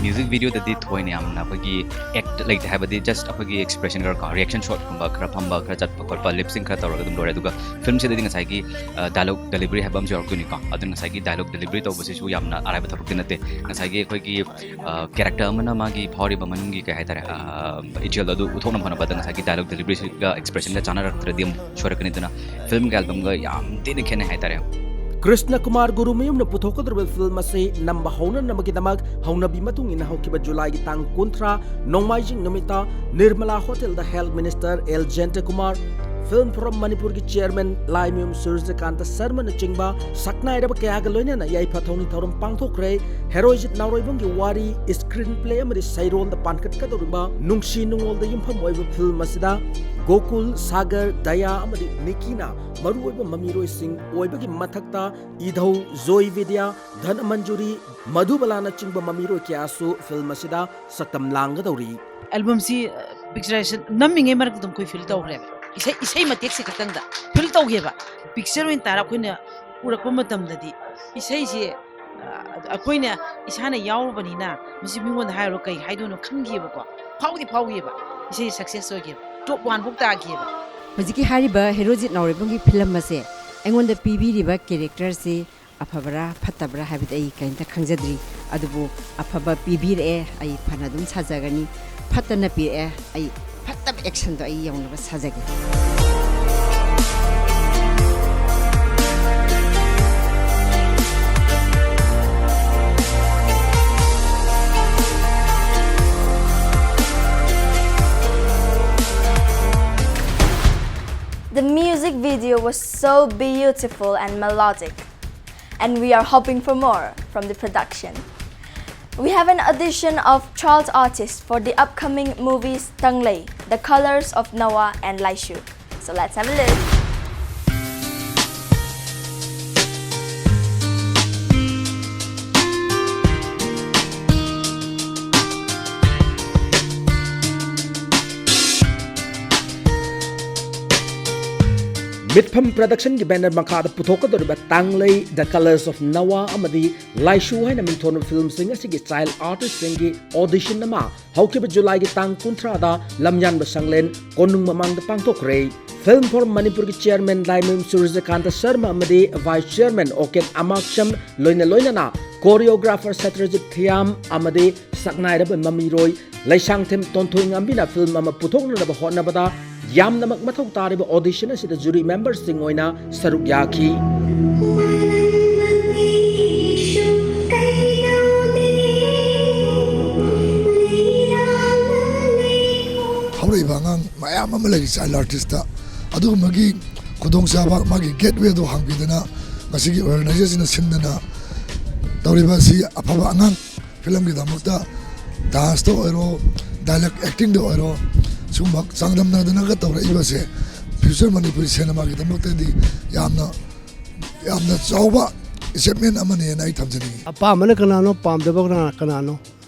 ꯃ꯭ꯌꯨꯖꯤꯛ ꯚꯤꯗꯤꯑꯣꯗꯗꯤ ꯊꯣꯏꯅ ꯌꯥꯝꯅ ꯑꯩꯈꯣꯏꯒꯤ ꯑꯦꯛ ꯂꯩꯇꯦ, ꯍꯥꯏꯕꯗꯤ ꯖꯁ ꯑꯩꯈꯣꯏꯒꯤ ꯑꯦꯛꯁꯄ꯭ꯔꯦꯁꯟ ꯈꯔ ꯀꯣ, ꯔꯤꯌꯦꯛꯁꯟ ꯁꯣꯠꯀꯨꯝꯕ ꯈꯔ ꯐꯝꯕ, ꯈꯔ ꯆꯠꯄ ꯈꯣꯠꯄ, ꯂꯤꯞ ꯁꯤꯡ ꯈꯔ ꯇꯧꯔꯒ ꯑꯗꯨꯝ ꯂꯣꯏꯔꯦ꯫ ꯑꯗꯨꯒ ꯐꯤꯂꯝꯁꯤꯗꯗꯤ ꯉꯁꯥꯏꯒꯤ, ꯑ, ꯗꯥꯏꯂꯣꯛ ꯗꯦꯂꯤꯚꯔꯤ ꯍꯥꯏꯕ ꯑꯃꯁꯨ ꯌꯥꯎꯔꯛꯇꯣꯏꯅꯤꯀꯣ꯫ ꯑꯗꯨꯅ ꯉꯁꯥꯏꯒꯤ ꯗꯥꯏꯂꯣꯛ ꯗꯦꯂꯤꯚꯔꯤ ꯇꯧꯕꯁꯤꯁꯨ ꯌꯥꯝꯅ ꯑꯔꯥꯏꯕ ꯊꯕꯛꯇꯤ ꯅꯠꯇꯦ꯫ ꯉꯁꯥꯏꯒꯤ ꯑꯩꯈꯣꯏꯒꯤ, ꯑ, ꯀꯦꯔꯦꯛꯇꯔ ꯑꯃꯅ ꯃꯥꯒꯤ ꯐꯥꯎꯔꯤꯕ ꯃꯅꯨꯡꯒꯤ, ꯀꯩ ꯍꯥꯏꯇꯥꯔꯦ, ꯑ, ꯏꯆꯦꯜꯗꯣ ꯑꯗꯨ ꯎꯠꯊꯣꯛꯅꯕ ꯍꯣꯠꯅꯕꯗ ꯉꯁꯥꯏꯒꯤ ꯗꯥꯏꯂꯣꯛ ꯗꯦꯂꯤꯚꯔꯤꯁꯤꯒ ꯑꯦꯛꯁꯄ꯭ꯔꯦꯁꯟꯒ ꯆꯥꯟꯅꯔꯛꯇ꯭ꯔꯗꯤ ꯑꯃꯨꯛ ꯁꯣꯏꯔꯛꯀꯅꯤ꯫ ꯑꯗꯨꯅ ꯐꯤꯂꯝꯒ ꯑꯦꯜꯕꯝꯒ ꯌꯥꯝ ꯊꯤꯅ ꯈꯦꯠꯅꯩ ꯍꯥꯏꯇꯥꯔꯦ꯫ ꯀ꯭ꯔꯤꯁꯅ ꯀꯨꯃꯥꯔ ꯒꯨꯔꯨꯃꯌꯨꯝꯅ ꯄꯨꯊꯣꯛꯀꯗꯧꯔꯤꯕ ꯐꯤꯂꯝ ꯑꯁꯤ ꯅꯝꯕ ꯍꯧꯅꯅꯕꯒꯤꯗꯃꯛ ꯍꯧꯅꯕꯤ ꯃꯇꯨꯡ ꯏꯟꯅ ꯍꯧꯈꯤꯕ ꯖꯨꯂꯥꯏꯒꯤ ꯇꯥꯡ ꯀꯨꯟꯊ꯭ꯔꯥ ꯅꯣꯡꯃꯥꯏꯖꯤꯡ ꯅꯨꯃꯤꯠꯇ ꯅꯤꯔꯃꯂꯥ ꯍꯣꯇꯦꯜꯗ health minister L Jayantakumar, Film Forum ꯃꯅꯤꯄꯨꯔꯒꯤ chairman ꯂꯥꯏꯃꯌꯨꯝ ꯁꯨꯔꯖꯀꯥꯟꯇ ꯁꯔꯃꯅꯆꯤꯡꯕ ꯁꯛꯅꯥꯏꯔꯕ ꯀꯌꯥꯒ ꯂꯣꯏꯅꯅ ꯌꯥꯏꯐ ꯊꯧꯅꯤ ꯊꯧꯔꯝ ꯄꯥꯡꯊꯣꯛꯈ꯭ꯔꯦ꯫ ꯍꯦꯔꯣꯏꯖꯤꯠ ꯅꯥꯎꯔꯩꯕꯝꯒꯤ ꯋꯥꯔꯤ, screen play ꯑꯃꯗꯤ ꯁꯩꯔꯣꯜꯗ ꯄꯥꯟꯈꯠꯀꯗꯧꯔꯤꯕ ꯅꯨꯡꯁꯤ ꯅꯨꯡꯉꯣꯜꯗ ꯌꯨꯝꯐꯝ ꯑꯣꯏꯕ film ꯑꯁꯤꯗ ꯒꯣꯀꯨꯜ, ꯁꯥꯒꯔ, ꯗꯌꯥ ꯑꯃꯗꯤ ꯅꯤꯀꯤꯅ ꯃꯔꯨꯑꯣꯏꯕ ꯃꯃꯤꯔꯣꯏꯁꯤꯡ ꯑꯣꯏꯕꯒꯤ ꯃꯊꯛꯇ ꯏꯙꯧ, ꯖꯣꯏ ꯕꯤꯗ꯭ꯌꯥ, ꯙꯅꯃꯟꯖꯨꯔꯤ, ꯃꯙꯨꯕꯂꯥꯅꯆꯤꯡꯕ ꯃꯃꯤꯔꯣꯏ ꯀꯌꯥꯁꯨ film ꯑꯁꯤꯗ ꯁꯛꯇꯝ ꯂꯥꯡꯒꯗꯧꯔꯤ꯫ Albumꯁꯤ, ꯑ, pictureꯁꯦ ꯅꯝꯃꯤꯉꯩ ꯃꯔꯛꯇ ꯑꯗꯨꯝ ꯑꯩꯈꯣꯏ feel ꯇꯧꯈ꯭ꯔꯦꯕ꯫ ꯏꯁꯩ, ꯏꯁꯩ ꯃꯇꯦꯛꯁꯦ ꯈꯛꯇꯪꯗ feel ꯇꯧꯈꯤꯕ꯫ Picture ꯑꯣꯏꯅ ꯇꯥꯔ ꯑꯩꯈꯣꯏꯅ ꯎꯔꯛꯄ ꯃꯇꯝꯗꯗꯤ ꯏꯁꯩꯁꯦ, ꯑ, ꯑꯩꯈꯣꯏꯅ ꯏꯁꯥꯅ ꯌꯥꯎꯔꯨꯕꯅꯤꯅ ꯃꯁꯤ ꯃꯤꯉꯣꯟꯗ ꯍꯥꯏꯔꯨꯔ ꯀꯩ ꯍꯥꯏꯗꯣꯏꯅꯣ ꯈꯪꯈꯤꯕꯀꯣ꯫ ꯐꯥꯎꯗꯤ ꯐꯥꯎꯈꯤꯕ꯫ ꯏꯁꯩ success ꯑꯣꯏꯈꯤꯕ꯫ Top one ꯐꯥꯎ ꯇꯥꯈꯤꯕ꯫ ꯍꯧꯖꯤꯛꯀꯤ ꯍꯥꯏꯔꯤꯕ ꯍꯦꯔꯣꯖꯤꯠ ꯅꯥꯎꯔꯩꯕꯝꯒꯤ film ꯑꯁꯦ ꯑꯩꯉꯣꯟꯗ ꯄꯤꯕꯤꯔꯤꯕ characterꯁꯤ ꯑꯐꯕ꯭ꯔꯥ ꯐꯠꯇꯕ꯭ꯔꯥ ꯍꯥꯏꯕꯗꯤ ꯑꯩ ꯀꯔꯤꯝꯇ ꯈꯪꯖꯗ꯭ꯔꯤ꯫ ꯑꯗꯨꯕꯨ ꯑꯐꯕ ꯄꯤꯕꯤꯔꯛꯑꯦ, ꯑꯩ ꯐꯅ ꯑꯗꯨꯝ ꯁꯥꯖꯒꯅꯤ꯫ ꯐꯠꯇꯅ ꯄꯤꯔꯛꯑꯦ, ꯑꯩ ꯐꯠꯇꯕ actionꯗꯣ ꯑꯩ ꯌꯧꯅꯕ ꯁꯥꯖꯒꯦ꯫ The music video was so beautiful and melodic, and we are hoping for more from the production. We have an audition of child artists for the upcoming movies Tanglei, The Colors of Noah, and Laishu. So let's have a look. ꯃꯤꯠꯐꯝ Productionꯒꯤ banner ꯃꯈꯥꯗ ꯄꯨꯊꯣꯛꯀꯗꯧꯔꯤꯕ ꯇꯥꯡꯂꯩ, The Colors of Noah ꯑꯃꯗꯤ ꯂꯥꯏꯁꯨ ꯍꯥꯏꯅ ꯃꯤꯡꯊꯣꯟꯕ filmꯁꯤꯡ ꯑꯁꯤꯒꯤ child artistꯁꯤꯡꯒꯤ audition ꯑꯃ ꯍꯧꯈꯤꯕ Julyꯒꯤ ꯇꯥꯡ ꯀꯨꯟꯊ꯭ꯔꯥꯗ ꯂꯝꯌꯥꯟꯕ ꯁꯪꯂꯦꯟ ꯀꯣꯅꯨꯡ ꯃꯃꯥꯡꯗ ꯄꯥꯡꯊꯣꯛꯈ꯭ꯔꯦ꯫ Film Forum ꯃꯅꯤꯄꯨꯔꯒꯤ chairman ꯂꯥꯏꯃꯌꯨꯝ ꯁꯨꯔꯖꯀꯥꯟꯇ ꯁꯔꯃ ꯑꯃꯗꯤ vice chairman ꯑꯣꯀꯦꯟ ꯑꯃꯥꯛꯁꯝ ꯂꯣꯏꯅ ꯂꯣꯏꯅꯅ choreographer ꯁꯇ꯭ꯔꯖꯤꯠ ꯊꯤꯌꯥꯝ ꯑꯃꯗꯤ ꯁꯛꯅꯥꯏꯔꯕ ꯃꯃꯤꯔꯣꯏ ꯂꯩꯁꯥꯡꯊꯦꯝ ꯇꯣꯟꯊꯣꯏꯉꯝꯕꯤꯅ film ꯑꯃ ꯄꯨꯊꯣꯛꯅꯅꯕ ꯍꯣꯠꯅꯕꯗ ꯌꯥꯝꯅꯃꯛ ꯃꯊꯧ ꯇꯥꯔꯤꯕ audition ꯑꯁꯤꯗ jury memberꯁꯤꯡ ꯑꯣꯏꯅ ꯁꯔꯨꯛ ꯌꯥꯈꯤ꯫ ꯍꯧꯔꯛꯏꯕ ꯑꯉꯥꯡ ꯃꯌꯥꯝ ꯑꯃ ꯂꯩꯔꯤ child artistꯇ꯫ ꯑꯗꯨꯒꯨꯝꯕꯒꯤ ꯈꯨꯗꯣꯡꯆꯥꯕ, ꯃꯥꯒꯤ ꯒꯦꯠꯋꯦꯗꯣ ꯍꯥꯡꯕꯤꯗꯅ, ꯉꯁꯤꯒꯤ ꯑꯣꯔꯒꯅꯥꯏꯖꯔꯁꯤꯡꯅ ꯁꯤꯟꯗꯅ ꯇꯧꯔꯤꯕ ꯑꯁꯤ ꯑꯐꯕ ꯑꯉꯥꯡ ꯐꯤꯂꯝꯒꯤꯗꯃꯛꯇ, ꯗꯥꯟꯁꯇ ꯑꯣꯏꯔꯣ, ꯗꯥꯏꯂꯣꯛ ꯑꯦꯛꯇꯤꯡꯗ ꯑꯣꯏꯔꯣ, ꯁꯤꯒꯨꯝꯕ ꯆꯥꯡꯗꯝꯅꯗꯅꯒ ꯇꯧꯔꯛꯏꯕꯁꯦ ꯐ꯭ꯌꯨꯆꯔ ꯃꯅꯤꯄꯨꯔꯤ ꯁꯤꯅꯦꯃꯥꯒꯤꯗꯃꯛꯇꯗꯤ ꯌꯥꯝꯅ, ꯌꯥꯝꯅ ꯆꯥꯎꯕ ꯑꯦꯆꯤꯞꯃꯦꯟ ꯑꯃꯅꯦꯅ ꯑꯩ ꯊꯝꯖꯅꯤꯡꯉꯤ꯫ ꯑꯄꯥꯝꯕꯅ ꯀꯅꯥꯅꯣ, ꯄꯥꯝꯗꯕ ꯀꯅꯥ-, ꯀꯅꯥꯅꯣ?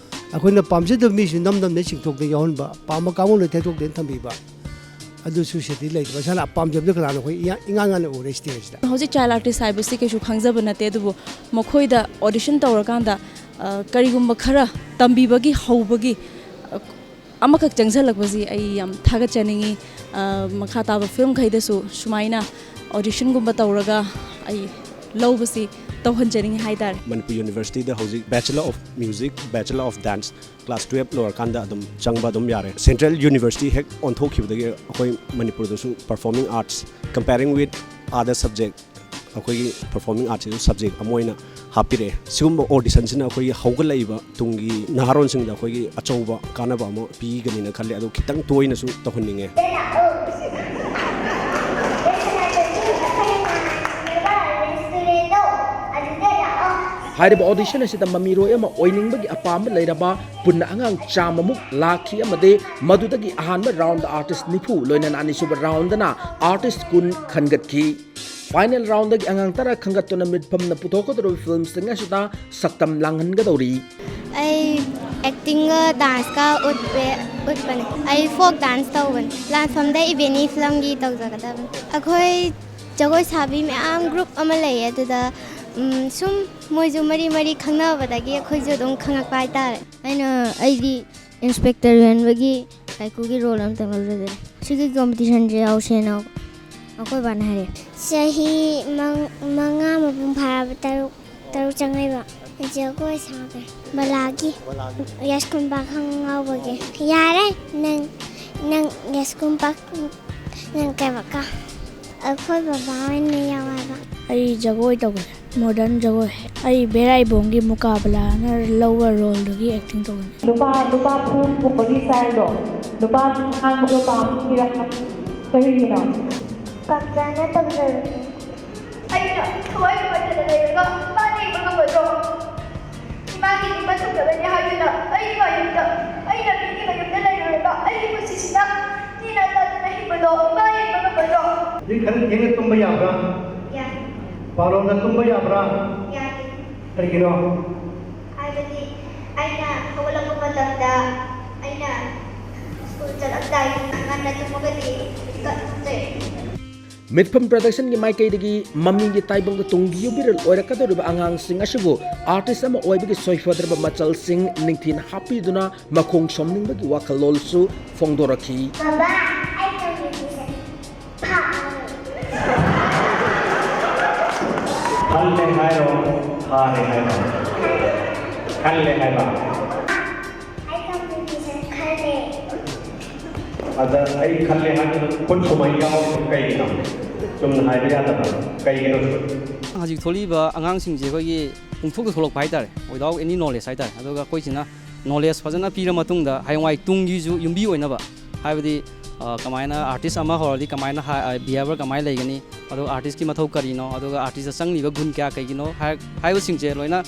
ꯑꯩꯈꯣꯏꯅ ꯄꯥꯝꯖꯗꯕ ꯃꯤꯁꯨ ꯅꯝ ꯅꯝꯗꯅ ꯆꯤꯡꯊꯣꯛꯇꯅ ꯌꯥꯎꯍꯟꯕ, ꯄꯥꯝꯕ ꯀꯥꯡꯕꯨ ꯂꯣꯏ ꯊꯩꯗꯣꯛꯇꯅ ꯊꯝꯕꯤꯕ, ꯑꯗꯨꯁꯨ ꯁꯤꯗꯤ ꯂꯩꯇꯕ꯫ ꯏꯁꯥꯅ ꯄꯥꯝꯖꯕꯗꯨ ꯀꯅꯥꯅꯣ? ꯑꯩꯈꯣꯏ ꯏꯌꯥ-, ꯏꯉꯥꯟ ꯉꯥꯟꯅ ꯎꯔꯦ ꯁ꯭ꯇꯦꯖꯇ꯫ ꯍꯧꯖꯤꯛ ꯆꯥꯏꯜ ꯑꯥꯔꯇꯤꯁ ꯍꯥꯏꯕꯁꯤ ꯀꯩꯁꯨ ꯈꯪꯖꯕ ꯅꯠꯇꯦ, ꯑꯗꯨꯕꯨ ꯃꯈꯣꯏꯗ ꯑꯣꯗꯤꯁꯟ ꯇꯧꯔꯀꯥꯟꯗ, ꯑ, ꯀꯔꯤꯒꯨꯝꯕ ꯈꯔ ꯇꯝꯕꯤꯕꯒꯤ ꯍꯧꯕꯒꯤ, ꯑ, ꯑꯃꯈꯛ ꯆꯪꯁꯤꯜꯂꯛꯄꯁꯤ ꯑꯩ ꯌꯥꯝ ꯊꯥꯒꯠꯆꯅꯤꯡꯉꯤ꯫ ꯑ, ꯃꯈꯥ ꯇꯥꯕ ꯐꯤꯂꯝꯈꯩꯗꯁꯨ ꯁꯨꯃꯥꯏꯅ ꯑꯣꯗꯤꯁꯟꯒꯨꯝꯕ ꯇꯧꯔꯒ ꯑꯩ ꯂꯧꯕꯁꯤ ꯇꯧꯍꯟꯖꯅꯤꯡꯉꯤ ꯍꯥꯏꯇꯥꯔꯦ꯫ ꯃꯅꯤꯄꯨꯔ ꯌꯨꯅꯤꯚꯔꯁꯤꯇꯤꯗ ꯍꯧꯖꯤꯛ Bachelor of Music, Bachelor of Dance class twelve ꯂꯣꯏꯔꯀꯥꯟꯗ ꯑꯗꯨꯝ ꯆꯪꯕ ꯑꯗꯨꯝ ꯌꯥꯔꯦ꯫ ꯁꯦꯟꯇ꯭ꯔꯦꯜ ꯌꯨꯅꯤꯚꯔꯁꯤꯇꯤ ꯍꯦꯛ ꯑꯣꯟꯊꯣꯛꯈꯤꯕꯗꯒꯤ ꯑꯩꯈꯣꯏ ꯃꯅꯤꯄꯨꯔꯗꯁꯨ performing arts, comparing with other subject, ꯑꯩꯈꯣꯏꯒꯤ performing artꯁꯤꯁꯨ subject ꯑꯃ ꯑꯣꯏꯅ ꯍꯥꯞꯄꯤꯔꯛꯑꯦ꯫ ꯁꯤꯒꯨꯝꯕ ꯑꯣꯗꯤꯁꯟꯁꯤꯅ ꯑꯩꯈꯣꯏꯒꯤ ꯍꯧꯒꯠꯂꯛꯏꯕ ꯇꯨꯡꯒꯤ ꯅꯍꯥꯔꯣꯟꯁꯤꯡꯗ ꯑꯩꯈꯣꯏꯒꯤ ꯑꯆꯧꯕ ꯀꯥꯟꯅꯕ ꯑꯃ ꯄꯤꯒꯅꯤꯅ ꯈꯜꯂꯤ꯫ ꯑꯗꯣ ꯈꯤꯇꯪ ꯇꯣꯏꯅꯁꯨ ꯇꯧꯍꯟꯅꯤꯡꯉꯦ꯫ ꯍꯥꯏꯔꯤꯕ ꯑꯣꯗꯤꯁꯟ ꯑꯁꯤꯗ ꯃꯃꯤꯔꯣꯏ ꯑꯃ ꯑꯣꯏꯅꯤꯡꯕꯒꯤ ꯑꯄꯥꯝꯕ ꯂꯩꯔꯕ ꯄꯨꯟꯅ ꯑꯉꯥꯡ ꯆꯥꯝꯃꯃꯨꯛ ꯂꯥꯛꯈꯤ ꯑꯃꯗꯤ ꯃꯗꯨꯗꯒꯤ ꯑꯍꯥꯟꯕ ꯔꯥꯎꯟꯗ ꯑꯥꯔꯇꯤꯁ ꯅꯤꯐꯨ, ꯂꯣꯏꯅꯅ ꯑꯅꯤꯁꯨꯕ ꯔꯥꯎꯟꯗꯅ ꯑꯥꯔꯇꯤꯁ ꯀꯨꯟ ꯈꯟꯒꯠꯈꯤ꯫ ꯐꯥꯏꯅꯦꯜ ꯔꯥꯎꯟꯗꯒꯤ ꯑꯉꯥꯡ ꯇꯔꯥ ꯈꯟꯒꯠꯇꯨꯅ ꯃꯤꯠꯐꯝꯅ ꯄꯨꯊꯣꯛꯀꯗꯧꯔꯤꯕ ꯐꯤꯂꯝꯁꯤꯡ ꯑꯁꯤꯗ ꯁꯛꯇꯝ ꯂꯥꯡꯍꯟꯒꯗꯧꯔꯤ꯫ ꯑꯩ ꯑꯦꯛꯇꯤꯡꯒ ꯗꯥꯟꯁꯀ ꯎꯠꯄꯦ-, ꯎꯠꯄꯅꯦ꯫ ꯑꯩ ꯐꯣꯛ ꯗꯥꯟꯁ ꯇꯧꯕꯅꯦ꯫ ꯂꯥꯟꯐꯝꯗ ꯏꯕꯦꯅꯤ ꯐꯤꯂꯝꯒꯤ ꯇꯧꯖꯒꯗꯕꯅꯤ꯫ ꯑꯩꯈꯣꯏ ꯖꯒꯣꯏ ꯁꯥꯕꯤ ꯃꯌꯥꯝ ꯒ꯭ꯔꯨꯞ ꯑꯃ ꯂꯩꯌꯦ, ꯑꯗꯨꯗ, ꯎꯝ, ꯁꯨꯝ ꯃꯣꯏꯁꯨ ꯃꯔꯤ ꯃꯔꯤ ꯈꯪꯅꯕꯗꯒꯤ ꯑꯩꯈꯣꯏꯁꯨ ꯑꯗꯨꯝ ꯈꯪꯉꯛꯄ ꯍꯥꯏꯇꯥꯔꯦ꯫ ꯑꯩꯅ, ꯑꯩꯗꯤ ꯏꯟꯁꯄꯦꯛꯇꯔ ꯌꯣꯟꯕꯒꯤ ꯀꯥꯏꯀꯨꯒꯤ ꯔꯣꯜ ꯑꯝꯇꯪ ꯂꯧꯖꯒꯦ꯫ ꯁꯤꯒꯤ ꯀꯣꯝꯄꯤꯇꯤꯁꯟꯁꯦ ꯌꯥꯎꯁꯦꯅ ꯑꯩꯈꯣꯏ ꯕꯥꯅ ꯍꯥꯏꯔꯛꯑꯦ꯫ ꯆꯍꯤ ꯃꯪ-, ꯃꯉꯥ ꯃꯄꯨꯡ ꯐꯥꯔꯕ ꯇꯔꯨꯛ, ꯇꯔꯨꯛ ꯆꯪꯉꯛꯏꯕ꯫ ꯖꯒꯣꯏ ꯁꯥꯒꯦ꯫ ꯕꯂꯥꯒꯤ꯫ ꯌꯥꯏꯁꯀꯨꯟ ꯄꯥꯈꯪ ꯉꯥꯎꯕꯒꯤ꯫ ꯌꯥꯔꯦ, ꯅꯪ, ꯅꯪ ꯌꯥꯏꯁꯀꯨꯟ ꯄꯥꯈꯪ, ꯅꯪ ꯀꯩꯕꯀ? ꯑꯩꯈꯣꯏ ꯕꯕꯥ ꯑꯣꯏꯅ ꯌꯥꯎ ꯍꯥꯏꯕ꯫ ꯑꯩ ꯖꯒꯣꯏ ꯇꯧꯒꯦ꯫ ꯃꯣꯗꯔꯟ ꯖꯒꯣꯏ꯫ ꯑꯩ ꯕꯦꯔꯥꯏꯕꯣꯡꯒꯤ ꯃꯨꯀꯥꯕꯂꯥꯅ ꯂꯧꯕ ꯔꯣꯜꯗꯨꯒꯤ ꯑꯦꯛꯇꯤꯡ ꯇꯧꯒꯅꯤ꯫ ꯅꯨꯄꯥ, ꯅꯨꯄꯥ ꯐꯨꯔꯤꯠ ꯀꯨꯝꯕꯒꯤ ꯁ꯭ꯇꯥꯏꯜꯗꯣ, ꯅꯨꯄꯥ ꯑꯉꯥꯡꯕꯗꯣ ꯄꯥꯝꯃꯤꯔꯥ? ꯀꯔꯤꯒꯤꯅꯣ? ꯄꯥꯝꯖꯅ ꯇꯧꯖꯕꯅꯤ꯫ ꯑꯩꯅ ꯊꯋꯥꯏ ꯅꯨꯡꯉꯥꯏꯇꯅ ꯂꯩꯔꯒ ꯃꯥ ꯌꯦꯡꯕ ꯉꯝꯒꯗ꯭ꯔꯣ? ꯏꯃꯥꯒꯤ ꯅꯤꯡꯕ ꯊꯨꯡꯅꯕꯅꯤ ꯍꯥꯏꯗꯨꯅ ꯑꯩꯒꯤ ꯃꯌꯨꯝꯗ, ꯑꯩꯅ ꯃꯤꯒꯤ ꯃꯌꯨꯝꯗ ꯂꯩꯔꯨꯔꯒ ꯑꯩꯒꯤ ꯄꯨꯟꯁꯤꯁꯤꯅ ꯅꯦꯅꯥ ꯇꯥꯗꯅ ꯍꯤꯡꯕꯗꯣ ꯏꯃꯥ ꯌꯦꯡꯕ ꯉꯝꯒꯗ꯭ꯔꯣ? ꯍꯧꯖꯤꯛ ꯈꯔ ꯊꯦꯡꯅ ꯇꯨꯝꯕ ꯌꯥꯕ꯭ꯔꯥ? ꯌꯥꯏ꯫ ꯕꯥꯔꯣꯗ ꯇꯨꯝꯕ ꯌꯥꯕ꯭ꯔꯥ? ꯌꯥꯗꯦ꯫ ꯀꯔꯤꯒꯤꯅꯣ? ꯍꯥꯏꯕꯗꯤ ꯑꯩꯅ ꯍꯧꯒꯠꯂꯛꯄ ꯃꯇꯝꯗ ꯑꯩꯅ ꯁ꯭ꯀꯨꯜ ꯆꯠꯂꯝꯗꯥꯏ ꯉꯟꯅ ꯇꯨꯝꯃꯒꯗꯤ ꯃꯤꯀꯞ ꯊꯣꯛꯆꯩ꯫ ꯃꯤꯠꯐꯝ ꯄ꯭ꯔꯗꯛꯁꯟꯒꯤ ꯃꯥꯏꯀꯩꯗꯒꯤ ꯃꯃꯤꯒꯤ ꯇꯥꯏꯕꯪꯗ ꯇꯨꯡꯒꯤ ꯌꯨꯝꯕꯤꯔꯦꯜ ꯑꯣꯏꯔꯛꯀꯗꯧꯔꯤꯕ ꯑꯉꯥꯡꯁꯤꯡ ꯑꯁꯤꯕꯨ ꯑꯥꯔꯇꯤꯁ ꯑꯃ ꯑꯣꯏꯕꯒꯤ ꯁꯣꯏꯐꯗ꯭ꯔꯕ ꯃꯆꯜꯁꯤꯡ ꯅꯤꯡꯊꯤꯅ ꯍꯥꯞꯄꯤꯗꯨꯅ ꯃꯈꯣꯡ ꯁꯣꯝꯅꯤꯡꯕꯒꯤ ꯋꯥꯈꯜꯂꯣꯟꯁꯨ ꯐꯣꯡꯗꯣꯔꯛꯈꯤ꯫ ꯕꯕꯥ, ꯑꯩ ꯇꯧꯔꯤꯕꯁꯦ ꯐꯥꯕꯅꯤ꯫ ꯈꯜꯂꯦ ꯍꯥꯏꯔꯣ, ꯐꯥꯔꯦ ꯍꯥꯏꯔꯣ? ꯈꯜꯂꯦ ꯍꯥꯏꯕ꯫ ꯑꯩ ꯇꯧꯔꯤꯕꯁꯦ ꯈꯜꯂꯦ꯫ ꯑꯗ ꯑꯩ ꯈꯜꯂꯦ ꯍꯥꯏꯕꯗꯨ ꯈꯨꯠ ꯁꯨꯃꯥꯏꯅ ꯌꯥꯎꯔꯤꯁꯤ ꯀꯩꯒꯤꯅꯣ? ꯆꯨꯝꯅ ꯍꯥꯏꯕ ꯌꯥꯗꯕ꯭ꯔꯥ? ꯀꯩꯒꯤꯅꯣ? ꯍꯧꯖꯤꯛ ꯊꯣꯛꯂꯛꯏꯕ ꯑꯉꯥꯡꯁꯤꯡꯁꯦ ꯑꯩꯈꯣꯏꯒꯤ ꯄꯨꯡꯊꯣꯛꯇ ꯊꯣꯛꯂꯛꯄ ꯍꯥꯏꯇꯥꯔꯦ, without any knowledge ꯍꯥꯏꯇꯥꯔꯦ꯫ ꯑꯗꯨꯒ ꯑꯩꯈꯣꯏꯁꯤꯅ knowledge ꯐꯖꯅ ꯄꯤꯔ ꯃꯇꯨꯡꯗ ꯍꯌꯦꯡꯋꯥꯏ ꯇꯨꯡꯒꯤꯁꯨ ꯌꯨꯝꯕꯤ ꯑꯣꯏꯅꯕ, ꯍꯥꯏꯕꯗꯤ, ꯑ, ꯀꯃꯥꯏꯅ artist ꯑꯃ ꯍꯧꯔꯗꯤ ꯀꯃꯥꯏꯅ ꯍꯥ-, ꯑ, behavior ꯀꯃꯥꯏꯅ ꯂꯩꯒꯅꯤ, ꯑꯗꯨꯒ artistꯀꯤ ꯃꯊꯧ ꯀꯔꯤꯅꯣ, ꯑꯗꯨꯒ artistꯇ ꯆꯪꯂꯤꯕ ꯒꯨꯟ ꯀꯌꯥ ꯀꯩꯒꯤꯅꯣ ꯍꯥꯏ-, ꯍꯥꯏꯕꯁꯤꯡꯁꯦ ꯂꯣꯏꯅ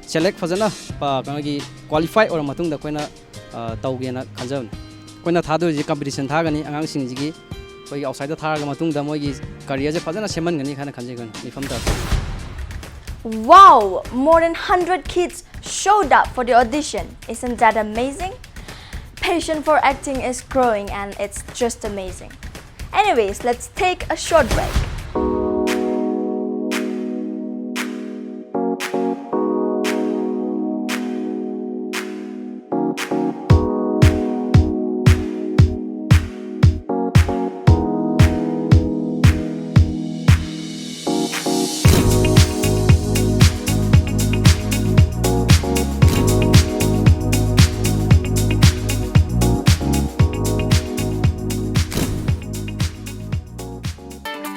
select ꯐꯖꯅ, ꯑ, ꯀꯩꯅꯣꯒꯤ qualify ꯑꯣꯏꯔ ꯃꯇꯨꯡꯗ ꯑꯩꯈꯣꯏꯅ, ꯑ, ꯇꯧꯒꯦꯅ ꯈꯟꯖꯕꯅꯤ꯫ ꯑꯩꯈꯣꯏꯅ ꯊꯥꯗꯣꯏꯁꯦ competition ꯊꯥꯒꯅꯤ ꯑꯉꯥꯡꯁꯤꯡꯁꯤꯒꯤ, ꯑꯩꯈꯣꯏꯒꯤ outsideꯇ ꯊꯥꯔꯒ ꯃꯇꯨꯡꯗ ꯃꯣꯏꯒꯤ careerꯁꯦ ꯐꯖꯅ ꯁꯦꯝꯍꯟꯒꯅꯤ ꯍꯥꯏꯅ ꯈꯟꯖꯩ ꯑꯩꯈꯣꯏꯅ ꯃꯤꯐꯝ ꯇꯥꯔꯛꯄ꯫ Wow! More than hundred kids showed up for the audition. Isn't that amazing? Passion for acting is growing and it's just amazing. Anyways, let's take a short break.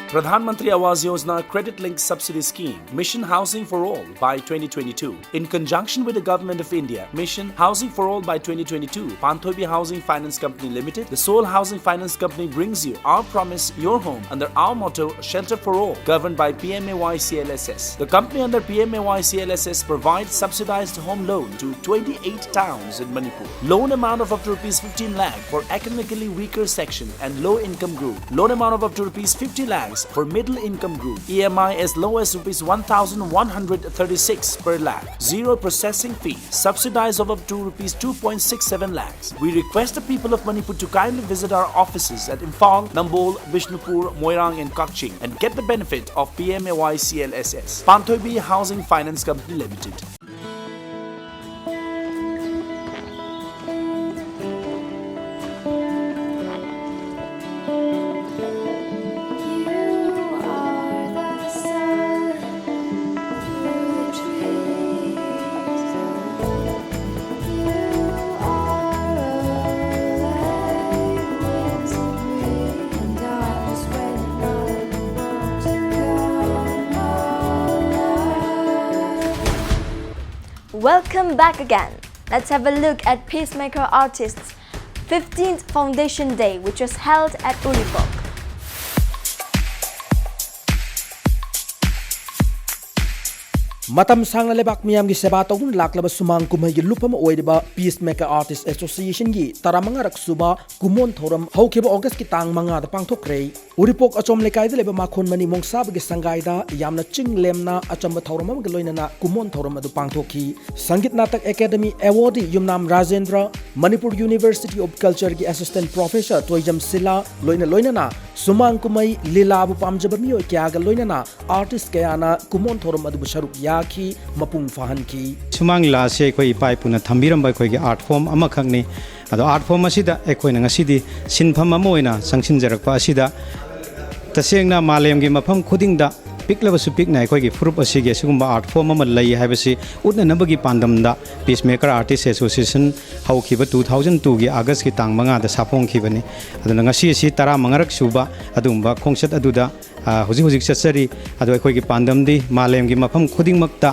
Pradhan Mantri Awas Yojana Credit Linked Subsidy Scheme, Mission Housing for All by twenty twenty-two. In conjunction with the Government of India, Mission Housing for All by twenty twenty-two, Panthoibi Housing Finance Company Limited, the sole housing finance company, brings you Our Promise, Your Home under our motto, Shelter for All, governed by P M A Y C L S S. The company under P M A Y C L S S provides subsidized home loan to twenty-eight towns in Manipur. Loan amount of up to rupees fifteen lakh for economically weaker section and low income group. Loan amount of up to rupees fifty lakhs for middle income group. E M I as low as rupees one thousand one hundred thirty-six per lakh. Zero processing fee. Subsidized of up to rupees two point six seven lakhs. We request the people of Manipur to kindly visit our offices at Imphal, Nambol, Bishnupur, Moirang and Kakching and get the benefit of P M A Y C L S S. Panthoibi Housing Finance Company Limited. Welcome back again. Let's have a look at Peacemaker Artists' fifteenth Foundation Day, which was held at Uripok. ꯃꯇꯝ ꯁꯥꯡꯅ ꯂꯩꯕꯥꯛ ꯃꯤꯌꯥꯝꯒꯤ ꯁꯦꯕꯥ ꯇꯧꯗꯨꯅ ꯂꯥꯛꯂꯕ ꯁꯨꯃꯥꯡ ꯀꯨꯝꯍꯩꯒꯤ ꯂꯨꯞ ꯑꯃ ꯑꯣꯏꯔꯤꯕ Peacemaker Artist Association-ꯒꯤ ꯇꯔꯥꯃꯉꯥꯔꯛ ꯁꯨꯕ ꯀꯨꯃꯣꯟ ꯊꯧꯔꯝ ꯍꯧꯈꯤꯕ ꯑꯣꯒꯁꯀꯤ ꯇꯥꯡ ꯃꯉꯥꯗ ꯄꯥꯡꯊꯣꯛꯈ꯭ꯔꯦ꯫ ꯎꯔꯤꯄꯣꯛ ꯑꯆꯣꯝ ꯂꯩꯀꯥꯏꯗ ꯂꯩꯕ ꯃꯥꯈꯣꯟ ꯃꯅꯤ ꯃꯣꯡꯁꯥꯕꯒꯤ ꯁꯪꯒꯥꯏꯗ ꯌꯥꯝꯅ ꯆꯤꯡ ꯂꯦꯝꯅ ꯑꯆꯝꯕ ꯊꯧꯔꯝ ꯑꯃꯒ ꯂꯣꯏꯅꯅ ꯀꯨꯃꯣꯟ ꯊꯧꯔꯝ ꯑꯗꯨ ꯄꯥꯡꯊꯣꯛꯈꯤ꯫ Sangeet Natak academy awardee Yumnam Rajendra, Manipur university of ꯀꯜꯆꯔꯒꯤ ꯑꯦꯁꯤꯁꯇꯦꯟꯠ ꯄ꯭ꯔꯣꯐꯦꯁꯔ ꯇꯣꯏꯖꯝ ꯁꯤꯂꯥ, ꯂꯣꯏꯅ ꯂꯣꯏꯅꯅ ꯁꯨꯃꯥꯡ ꯀꯨꯝꯍꯩ ꯂꯤꯂꯥꯕꯨ ꯄꯥꯝꯖꯕ ꯃꯤꯑꯣꯏ ꯀꯌꯥꯒ ꯂꯣꯏꯅꯅ ꯑꯥꯔꯇꯤꯁ ꯀꯌꯥꯅ ꯀꯨꯃꯣꯟ ꯊꯧꯔꯝ ꯑꯗꯨꯕꯨ ꯁꯔꯨꯛ ꯌꯥꯈꯤ, ꯃꯄꯨꯡ ꯐꯥꯍꯟꯈꯤ꯫ ꯁꯨꯃꯥꯡ ꯂꯤꯂꯥ ꯑꯁꯤ ꯑꯩꯈꯣꯏ ꯏꯄꯥ ꯏꯄꯨꯅ ꯊꯝꯕꯤꯔꯝꯕ ꯑꯩꯈꯣꯏꯒꯤ ꯑꯥꯔꯠ ꯐꯣꯔꯝ ꯑꯃꯈꯛꯅꯤ꯫ ꯑꯗꯣ ꯑꯥꯔꯠ ꯐꯣꯔꯝ ꯑꯁꯤꯗ ꯑꯩꯈꯣꯏꯅ ꯉꯁꯤꯗꯤ ꯁꯤꯟꯐꯝ ꯑꯃ ꯑꯣꯏꯅ ꯆꯪꯁꯤꯟꯖꯔꯛꯄ ꯑꯁꯤꯗ ꯇꯁꯦꯡꯅ ꯃꯥꯂꯦꯝꯒꯤ ꯃꯐꯝ ꯈꯨꯗꯤꯡꯗ ꯄꯤꯛꯂꯕꯁꯨ ꯄꯤꯛꯅ ꯑꯩꯈꯣꯏꯒꯤ ꯐꯨꯔꯨꯞ ꯑꯁꯤꯒꯤ ꯑꯁꯤꯒꯨꯝꯕ ꯑꯥꯔꯠ ꯐꯣꯔꯝ ꯑꯃ ꯂꯩ ꯍꯥꯏꯕꯁꯤ ꯎꯠꯅꯅꯕꯒꯤ ꯄꯥꯟꯗꯝꯗ Peacemaker Artist Association ꯍꯧꯈꯤꯕ two thousand two-ꯒꯤ ꯑꯥꯒꯁꯀꯤ ꯇꯥꯡ ꯃꯉꯥꯗ ꯁꯥꯐꯣꯡꯈꯤꯕꯅꯤ꯫ ꯑꯗꯨꯅ ꯉꯁꯤ ꯑꯁꯤ ꯇꯔꯥꯃꯉꯥꯔꯛ ꯁꯨꯕ ꯑꯗꯨꯒꯨꯝꯕ ꯈꯣꯡꯆꯠ ꯑꯗꯨꯗ ꯑ, ꯍꯧꯖꯤꯛ ꯍꯧꯖꯤꯛ ꯆꯠꯆꯔꯤ꯫ ꯑꯗꯣ ꯑꯩꯈꯣꯏꯒꯤ ꯄꯥꯟꯗꯝꯗꯤ ꯃꯥꯂꯦꯝꯒꯤ ꯃꯐꯝ ꯈꯨꯗꯤꯡꯃꯛꯇ,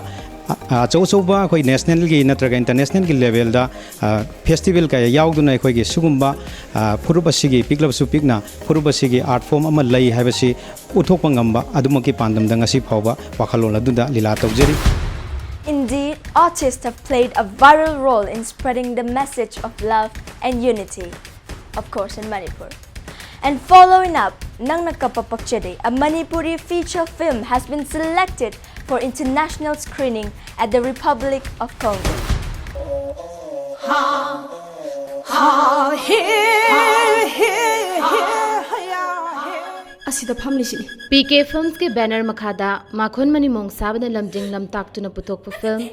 ꯑ, ꯑ, ꯑꯆꯧ ꯑꯆꯧꯕ ꯑꯩꯈꯣꯏ ꯅꯦꯁꯅꯦꯜꯒꯤ ꯅꯠꯇ꯭ꯔꯒ ꯏꯟꯇꯔꯅꯦꯁꯅꯦꯜꯒꯤ ꯂꯦꯚꯦꯜꯗ, ꯑ, ꯐꯦꯁꯇꯤꯚꯦꯜ ꯀꯌꯥ ꯌꯥꯎꯗꯨꯅ ꯑꯩꯈꯣꯏꯒꯤ ꯁꯤꯒꯨꯝꯕ, ꯑ, ꯐꯨꯔꯨꯞ ꯑꯁꯤꯒꯤ, ꯄꯤꯛꯂꯕꯁꯨ ꯄꯤꯛꯅ ꯐꯨꯔꯨꯞ ꯑꯁꯤꯒꯤ ꯑꯥꯔꯠ ꯐꯣꯔꯝ ꯑꯃ ꯂꯩ ꯍꯥꯏꯕꯁꯤ ꯎꯠꯊꯣꯛꯄ ꯉꯝꯕ ꯑꯗꯨꯃꯛꯀꯤ ꯄꯥꯟꯗꯝꯗ ꯉꯁꯤ ꯐꯥꯎꯕ ꯋꯥꯈꯜꯂꯣꯟ ꯑꯗꯨꯗ ꯂꯤꯂꯥ ꯇꯧꯖꯔꯤ꯫ Indeed, artists have played a vital role in spreading the message of love and unity, of course, in Manipur. And following up, Nangna Kappa Pakchade, a Manipuri feature film, has been selected for international screening at the Republic of Congo. ꯑꯁꯤꯗ ꯐꯝꯂꯤꯁꯤꯅꯤ꯫ P K ꯐꯤꯜꯝꯁꯀꯤ banner ꯃꯈꯥꯗ ꯃꯥꯈꯣꯟ money ꯃꯣꯡꯁꯥꯕꯅ ꯂꯝꯖꯤꯡ ꯂꯝꯇꯥꯛꯇꯨꯅ ꯄꯨꯊꯣꯛꯄ film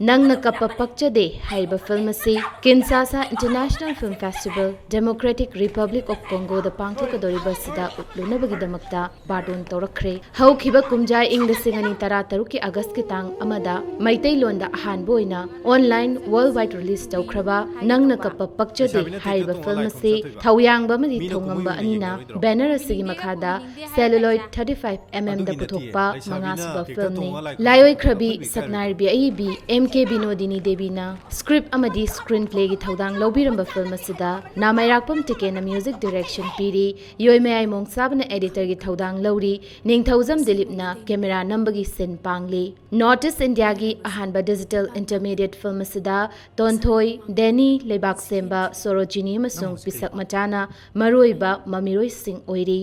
ꯅꯪꯅ ꯀꯞꯄ ꯄꯛꯆꯗꯦ ꯍꯥꯏꯔꯤꯕ film ꯑꯁꯤ Kinshasa international film festival, democratic republic of ꯀꯣꯡꯒꯣꯗ ꯄꯥꯡꯊꯣꯛꯀꯗꯧꯔꯤꯕ ꯑꯁꯤꯗ ꯎꯠꯂꯨꯅꯕꯒꯤꯗꯃꯛꯇ ꯕꯥꯔꯗꯣꯟ ꯇꯧꯔꯛꯈ꯭ꯔꯦ꯫ ꯍꯧꯈꯤꯕ ꯀꯨꯝꯖꯥ ꯏꯪ ꯂꯤꯁꯤꯡ ꯑꯅꯤ ꯇꯔꯥ ꯇꯔꯨꯛꯀꯤ ꯑꯥꯒꯁꯀꯤ ꯇꯥꯡ ꯑꯃꯗ ꯃꯩꯇꯩꯂꯣꯟꯗ ꯑꯍꯥꯟꯕ ꯑꯣꯏꯅ ꯑꯣꯟꯂꯥꯏꯟ ꯋꯥꯔꯜ ꯋꯥꯏꯗ ꯔꯤꯂꯤꯖ ꯇꯧꯈ꯭ꯔꯕ ꯅꯪꯅ ꯀꯞꯄ ꯄꯛꯆꯗꯦ ꯍꯥꯏꯔꯤꯕ ꯐꯤꯜꯝ ꯑꯁꯤ ꯊꯧꯌꯥꯡꯕ ꯑꯃꯗꯤ ꯊꯧꯉꯝꯕ ꯑꯅꯤꯅ ꯕꯦꯅꯔ ꯑꯁꯤꯒꯤ ꯃꯈꯥꯗ ꯁꯦꯂꯨꯂꯣꯏꯗ ꯊꯥꯔꯇꯤ ꯐꯥꯏꯚ ꯑꯦꯝ ꯑꯦꯝꯗ ꯄꯨꯊꯣꯛꯄ ꯃꯉꯥꯁꯨꯕ ꯐꯤꯜꯝꯅꯤ꯫ ꯂꯥꯏꯑꯣꯏꯈ꯭ꯔꯕꯤ ꯁꯛꯅꯥꯏꯔꯕꯤ ꯑꯏꯕꯤ ꯑꯦꯝ ꯀꯦ ꯕꯤꯅꯣꯗꯤꯅꯤ ꯗꯦꯕꯤꯅ ꯁ꯭ꯀ꯭ꯔꯤꯞ ꯑꯃꯗꯤ ꯁ꯭ꯀ꯭ꯔꯤꯟ ꯄ꯭ꯂꯦꯒꯤ ꯊꯧꯗꯥꯡ ꯂꯧꯕꯤꯔꯝꯕ ꯐꯤꯜꯝ ꯑꯁꯤꯗ ꯅꯥꯃꯩꯔꯥꯛꯄꯝ ꯇꯤꯀꯦꯟꯅ ꯃ꯭ꯌꯨꯖꯤꯛ ꯗꯤꯔꯦꯛꯁꯟ ꯄꯤꯔꯤ, ꯌꯣꯏꯃꯌꯥꯏ ꯃꯣꯡꯁꯥꯕꯅ ꯑꯦꯗꯤꯇꯔꯒꯤ ꯊꯧꯗꯥꯡ ꯂꯧꯔꯤ, ꯅꯤꯡꯊꯧꯖꯝ ꯗꯤꯂꯤꯞꯅ ꯀꯦꯃꯦꯔꯥ ꯅꯝꯕꯒꯤ ꯁꯤꯟ ꯄꯥꯡꯂꯤ꯫ ꯅꯣꯔꯠ ꯏꯁ ꯏꯟꯗꯤꯌꯥꯒꯤ ꯑꯍꯥꯟꯕ ꯗꯤꯖꯤꯇꯦꯜ ꯏꯟꯇꯔꯃꯤꯗꯤꯌꯦꯠ ꯐꯤꯜꯝ ꯑꯁꯤꯗ ꯇꯣꯟꯊꯣꯏ, ꯗꯦꯅꯤ, ꯂꯩꯕꯥꯛ ꯁꯦꯝꯕ ꯁꯣꯔꯣꯖꯤꯅꯤ ꯑꯃꯁꯨꯡ ꯄꯤꯁꯛ ꯃꯆꯥꯅ ꯃꯔꯨꯑꯣꯏꯕ ꯃꯃꯤꯔꯣꯏꯁꯤꯡ ꯑꯣꯏꯔꯤ꯫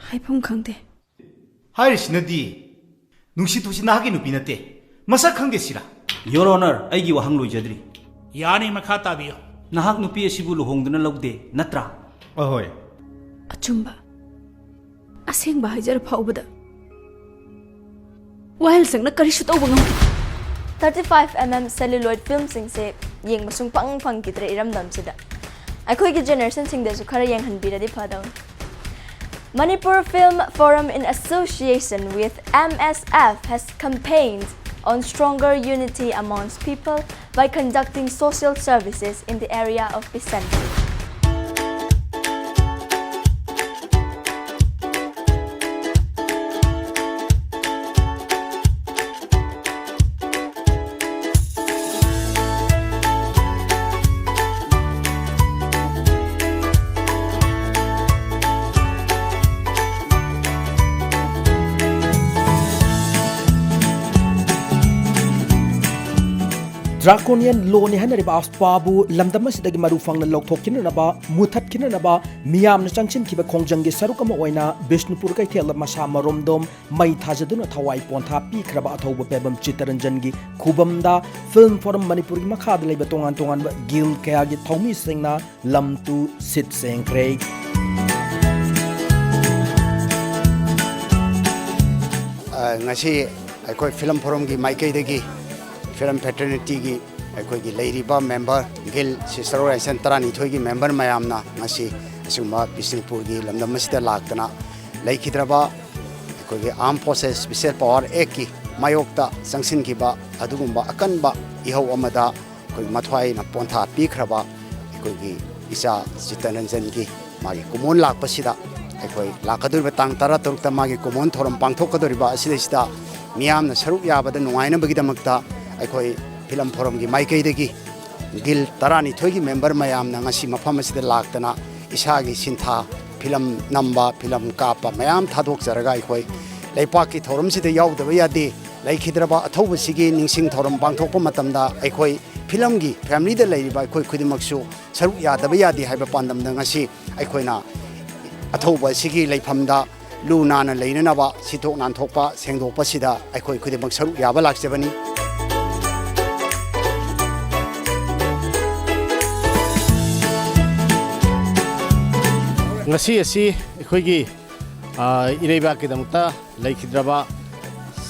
ꯍꯥꯏꯐꯝ ꯈꯪꯗꯦ꯫ ꯍꯥꯏꯔꯤꯁꯤꯅꯗꯤ ꯅꯨꯡꯁꯤꯠ ꯍꯧꯖꯤꯛ ꯅꯍꯥꯛꯀꯤ ꯅꯨꯄꯤ ꯅꯠꯇꯦ꯫ ꯃꯁꯛ ꯈꯪꯗꯦ ꯁꯤꯔꯥ? Your Honor, ꯑꯩꯒꯤ ꯋꯥꯍꯪ ꯂꯣꯏꯖꯗ꯭ꯔꯤ꯫ ꯌꯥꯅꯤ, ꯃꯈꯥ ꯇꯥꯕꯤꯌꯨ꯫ ꯅꯍꯥꯛ ꯅꯨꯄꯤ ꯑꯁꯤꯕꯨ ꯂꯨꯍꯣꯡꯗꯨꯅ ꯂꯧꯗꯦ ꯅꯠꯇ꯭ꯔꯥ? ꯑꯍꯣꯏ꯫ ꯑꯆꯨꯝꯕ, ꯑꯁꯦꯡꯕ ꯍꯥꯏꯖꯔ ꯐꯥꯎꯕꯗ ꯋꯥꯌꯦꯜꯁꯪꯅ ꯀꯔꯤꯁꯨ ꯇꯧꯕ ꯉꯝꯈꯤꯗꯦ꯫ ꯊꯥꯔꯇꯤ ꯐꯥꯏꯚ ꯑꯦꯝ ꯑꯦꯝ ꯁꯦꯂꯨꯂꯣꯏꯗ ꯐꯤꯜꯝꯁꯤꯡꯁꯦ ꯌꯦꯡꯕ ꯁꯨꯡꯐꯪ ꯐꯪꯈꯤꯗ꯭ꯔꯦ ꯏꯔꯝꯗꯝꯁꯤꯗ꯫ ꯑꯩꯈꯣꯏꯒꯤ ꯖꯦꯅꯦꯔꯦꯁꯟꯁꯤꯡꯗꯁꯨ ꯈꯔ ꯌꯦꯡꯍꯟꯕꯤꯔꯗꯤ ꯐꯗꯧꯅꯤ꯫ Manipur Film Forum, in association with M S F, has campaigned on stronger unity amongst people by conducting social services in the area of Bisanti. Draconian lawꯅꯤ ꯍꯥꯏꯅꯔꯤꯕ AFSPAꯕꯨ ꯂꯝꯗꯝ ꯑꯁꯤꯗꯒꯤ ꯃꯔꯨ ꯐꯪꯅ ꯂꯧꯊꯣꯛꯈꯤꯅꯅꯕ, ꯃꯨꯊꯠꯈꯤꯅꯅꯕ ꯃꯤꯌꯥꯝꯅ ꯆꯪꯁꯤꯟꯈꯤꯕ ꯈꯣꯡꯖꯪꯒꯤ ꯁꯔꯨꯛ ꯑꯃ ꯑꯣꯏꯅ ꯕꯤꯁꯅꯨꯄꯨꯔ ꯀꯩꯊꯦꯜꯗ ꯃꯁꯥ ꯃꯔꯣꯝꯗꯣꯝ ꯃꯩ ꯊꯥꯖꯗꯨꯅ ꯊꯋꯥꯏ ꯄꯣꯟꯊꯥ ꯄꯤꯈ꯭ꯔꯕ ꯑꯊꯧꯕ ꯄꯦꯕꯝ ꯆꯤꯠꯇꯔꯟꯖꯟꯒꯤ ꯈꯨꯕꯝꯗ Film Forum ꯃꯅꯤꯄꯨꯔꯒꯤ ꯃꯈꯥꯗ ꯂꯩꯕ ꯇꯣꯉꯥꯟ ꯇꯣꯉꯥꯟꯕ guild ꯀꯌꯥꯒꯤ ꯊꯧꯃꯤꯁꯤꯡꯅ ꯂꯝ ꯇꯨ ꯁꯤꯠ ꯁꯦꯡꯈ꯭ꯔꯦ꯫ ꯑ, ꯉꯁꯤ ꯑꯩꯈꯣꯏ Film Forumꯒꯤ ꯃꯥꯏꯀꯩꯗꯒꯤ film fraternityꯒꯤ ꯑꯩꯈꯣꯏꯒꯤ ꯂꯩꯔꯤꯕ member, guild, sister organization ꯇꯔꯥꯅꯤꯊꯣꯏꯒꯤ member ꯃꯌꯥꯝꯅ ꯉꯁꯤ ꯑꯁꯤꯒꯨꯝꯕ ꯕꯤꯁꯅꯨꯄꯨꯔꯒꯤ ꯂꯝꯗꯝ ꯑꯁꯤꯗ ꯂꯥꯛꯇꯅ ꯂꯩꯈꯤꯗ꯭ꯔꯕ ꯑꯩꯈꯣꯏꯒꯤ Armed Forces Special Power Actꯀꯤ ꯃꯥꯌꯣꯛꯇ ꯆꯪꯁꯤꯟꯈꯤꯕ ꯑꯗꯨꯒꯨꯝꯕ ꯑꯀꯟꯕ ꯏꯍꯧ ꯑꯃꯗ ꯑꯩꯈꯣꯏ ꯃꯊ꯭ꯋꯥꯏꯅ ꯄꯣꯟꯊꯥ ꯄꯤꯈ꯭ꯔꯕ ꯑꯩꯈꯣꯏꯒꯤ ꯏꯆꯥ ꯆꯤꯠꯇꯔꯟꯖꯟꯒꯤ ꯃꯥꯒꯤ ꯀꯨꯃꯣꯟ ꯂꯥꯛꯄꯁꯤꯗ, ꯑꯩꯈꯣꯏ ꯂꯥꯛꯀꯗꯧꯔꯤꯕ ꯇꯥꯡ ꯇꯔꯥꯇꯔꯨꯛꯇ ꯃꯥꯒꯤ ꯀꯨꯃꯣꯟ ꯊꯧꯔꯝ ꯄꯥꯡꯊꯣꯛꯀꯗꯧꯔꯤꯕ ꯑꯁꯤꯗꯩꯁꯤꯗ ꯃꯤꯌꯥꯝꯅ ꯁꯔꯨꯛ ꯌꯥꯕꯗ ꯅꯨꯡꯉꯥꯏꯅꯕꯒꯤꯗꯃꯛꯇ ꯑꯩꯈꯣꯏ Film Forumꯒꯤ ꯃꯥꯏꯀꯩꯗꯒꯤ guild ꯇꯔꯥꯅꯤꯊꯣꯏꯒꯤ member ꯃꯌꯥꯝꯅ ꯉꯁꯤ ꯃꯐꯝ ꯑꯁꯤꯗ ꯂꯥꯛꯇꯅ ꯏꯁꯥꯒꯤ ꯁꯤꯟꯊꯥ, film ꯅꯝꯕ, film ꯀꯥꯞꯄ ꯃꯌꯥꯝ ꯊꯥꯗꯣꯛꯆꯔꯒ ꯑꯩꯈꯣꯏ ꯂꯩꯄꯥꯛꯀꯤ ꯊꯧꯔꯝꯁꯤꯗ ꯌꯥꯎꯗꯕ ꯌꯥꯗꯦ꯫ ꯂꯩꯈꯤꯗ꯭ꯔꯕ ꯑꯊꯧꯕꯁꯤꯒꯤ ꯅꯤꯡꯁꯤꯡ ꯊꯧꯔꯝ ꯄꯥꯡꯊꯣꯛꯄ ꯃꯇꯝꯗ ꯑꯩꯈꯣꯏ filmꯒꯤ familyꯗ ꯂꯩꯔꯤꯕ ꯑꯩꯈꯣꯏ ꯈꯨꯗꯤꯡꯃꯛꯁꯨ ꯁꯔꯨꯛ ꯌꯥꯗꯕ ꯌꯥꯗꯦ ꯍꯥꯏꯕ ꯄꯥꯟꯗꯝꯗ ꯉꯁꯤ ꯑꯩꯈꯣꯏꯅ ꯑꯊꯧꯕ ꯑꯁꯤꯒꯤ ꯂꯩꯐꯝꯗ ꯂꯨ ꯅꯥꯟꯅ ꯂꯩꯅꯅꯕ, ꯁꯤꯠꯊꯣꯛ ꯅꯥꯟꯊꯣꯛꯄ, ꯁꯦꯡꯗꯣꯛꯄꯁꯤꯗ ꯑꯩꯈꯣꯏ ꯈꯨꯗꯤꯡꯃꯛ ꯁꯔꯨꯛ ꯌꯥꯕ ꯂꯥꯛꯆꯕꯅꯤ꯫ ꯉꯁꯤ ꯑꯁꯤ ꯑꯩꯈꯣꯏꯒꯤ, ꯑ, ꯏꯔꯩꯕꯥꯛꯀꯤꯗꯃꯛꯇ ꯂꯩꯈꯤꯗ꯭ꯔꯕ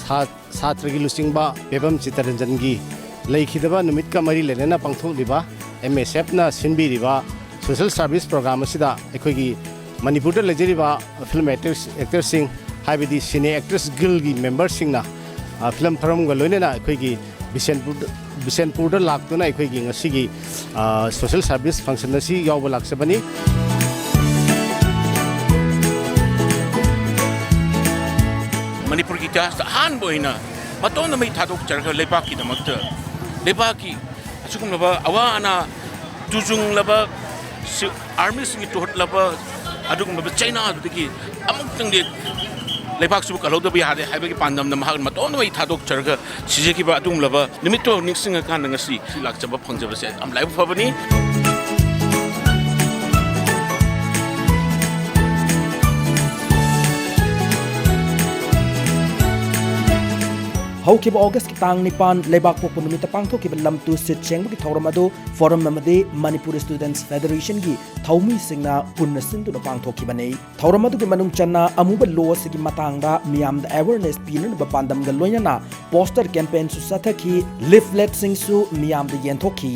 ꯁꯥ-, ꯁꯥꯇ꯭ꯔꯒꯤ ꯂꯨꯆꯤꯡꯕ ꯄꯦꯕꯝ ꯆꯤꯠꯇꯔꯟꯖꯟꯒꯤ ꯂꯩꯈꯤꯗꯕ ꯅꯨꯃꯤꯠꯀ ꯃꯔꯤ ꯂꯩꯅꯅ ꯄꯥꯡꯊꯣꯛꯂꯤꯕ MSFꯅ ꯁꯤꯟꯕꯤꯔꯤꯕ social service program ꯑꯁꯤꯗ ꯑꯩꯈꯣꯏꯒꯤ ꯃꯅꯤꯄꯨꯔꯗ ꯂꯩꯖꯔꯤꯕ film actors, actorꯁꯤꯡ, ꯍꯥꯏꯕꯗꯤ Cine Actors Guildꯒꯤ memberꯁꯤꯡꯅ, ꯑ, Film Forumꯒ ꯂꯣꯏꯅꯅ ꯑꯩꯈꯣꯏꯒꯤ ꯕꯤꯁꯦꯟꯄꯨꯔꯗ, ꯕꯤꯁꯦꯟꯄꯨꯔꯗ ꯂꯥꯛꯇꯨꯅ ꯑꯩꯈꯣꯏꯒꯤ ꯉꯁꯤꯒꯤ, ꯑ, social service function ꯑꯁꯤ ꯌꯥꯎꯕ ꯂꯥꯛꯆꯕꯅꯤ꯫ ꯃꯅꯤꯄꯨꯔꯒꯤ ꯏꯇꯤꯍꯥꯁꯇ ꯑꯍꯥꯟꯕ ꯑꯣꯏꯅ ꯃꯇꯣꯝꯗ ꯃꯩ ꯊꯥꯗꯣꯛꯆꯔꯒ ꯂꯩꯕꯥꯛꯀꯤꯗꯃꯛꯇ, ꯂꯩꯕꯥꯛꯀꯤ ꯑꯁꯤꯒꯨꯝꯂꯕ ꯑꯋꯥ ꯑꯅꯥ ꯇꯨꯖꯨꯡꯂꯕ ꯁꯤ-, armyꯁꯤꯡꯒꯤ ꯇꯨꯍꯠꯂꯕ ꯑꯗꯨꯒꯨꯝꯂꯕ ꯆꯩꯅꯥꯗꯨꯗꯒꯤ ꯑꯃꯨꯛꯇꯪꯗꯤ ꯂꯩꯕꯥꯛꯁꯤꯕꯨ ꯀꯜꯍꯧꯗꯕ ꯌꯥꯗꯦ ꯍꯥꯏꯕꯒꯤ ꯄꯥꯟꯗꯝꯅ ꯃꯍꯥꯛ ꯃꯇꯣꯝꯇ ꯃꯩ ꯊꯥꯗꯣꯛꯆꯔꯒ ꯁꯤꯖꯈꯤꯕ ꯑꯗꯨꯒꯨꯝꯂꯕ ꯅꯨꯃꯤꯠꯇꯣ ꯅꯤꯡꯁꯤꯡꯉꯀꯥꯟꯗ ꯉꯁꯤ ꯁꯤ ꯂꯥꯛꯆꯕ ꯐꯪꯖꯕꯁꯦ ꯌꯥꯝ ꯂꯥꯏꯕꯛ ꯐꯕꯅꯤ꯫ ꯍꯧꯈꯤꯕ ꯑꯣꯒꯁꯀꯤ ꯇꯥꯡ ꯅꯤꯄꯥꯟ, ꯂꯩꯕꯥꯛꯄꯣꯛꯄ ꯅꯨꯃꯤꯠꯇ ꯄꯥꯡꯊꯣꯛꯈꯤꯕ ꯂꯝ ꯇꯨ ꯁꯤꯠ ꯁꯦꯡꯕꯒꯤ ꯊꯧꯔꯝ ꯑꯗꯨ ꯐꯣꯔꯝ ꯑꯃꯗꯤ ꯃꯅꯤꯄꯨꯔ ꯁ꯭ꯇꯨꯗꯦꯟꯠꯁ ꯐꯦꯗꯔꯦꯁꯟꯒꯤ ꯊꯧꯃꯤꯁꯤꯡꯅ ꯄꯨꯟꯅ ꯁꯤꯟꯗꯨꯅ ꯄꯥꯡꯊꯣꯛꯈꯤꯕꯅꯤ꯫ ꯊꯧꯔꯝ ꯑꯗꯨꯒꯤ ꯃꯅꯨꯡ ꯆꯟꯅ ꯑꯃꯨꯕ ꯂꯣ ꯑꯁꯤꯒꯤ ꯃꯇꯥꯡꯗ ꯃꯤꯌꯥꯝꯗ ꯑꯦꯋꯦꯔꯅꯦꯁ ꯄꯤꯅꯅꯕ ꯄꯥꯟꯗꯝꯒ ꯂꯣꯏꯅꯅ ꯄꯣꯁꯇꯔ ꯀꯦꯝꯄꯦꯟꯁꯨ ꯆꯠꯊꯈꯤ, ꯂꯤꯐꯂꯦꯠꯁꯤꯡꯁꯨ ꯃꯤꯌꯥꯝꯗ ꯌꯦꯟꯊꯣꯛꯈꯤ꯫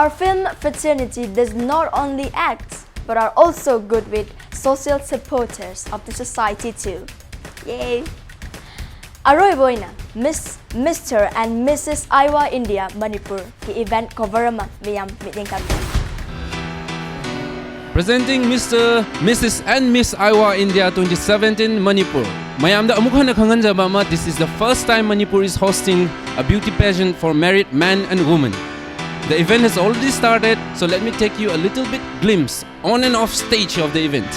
Our film Fraternity does not only act, but are also good with social supporters of the society too. Yay! ꯑꯔꯣꯏꯕ ꯑꯣꯏꯅ Miss, Mister and Missus Iowa India Manipur ꯒꯤ event cover ꯑꯃ ꯃꯤꯌꯥꯝ ꯃꯤꯠꯌꯦꯡ ꯀꯥꯕꯤꯌꯨ꯫ Presenting Mister, Missus and Miss Iowa India twenty seventeen Manipur. ꯃꯌꯥꯝꯗ ꯑꯃꯨꯛ ꯍꯟꯅ ꯈꯪꯍꯟꯖꯕ ꯑꯃ, this is the first time Manipur is hosting a beauty pageant for married men and women. The event has already started, so let me take you a little bit glimpse on and off stage of the event.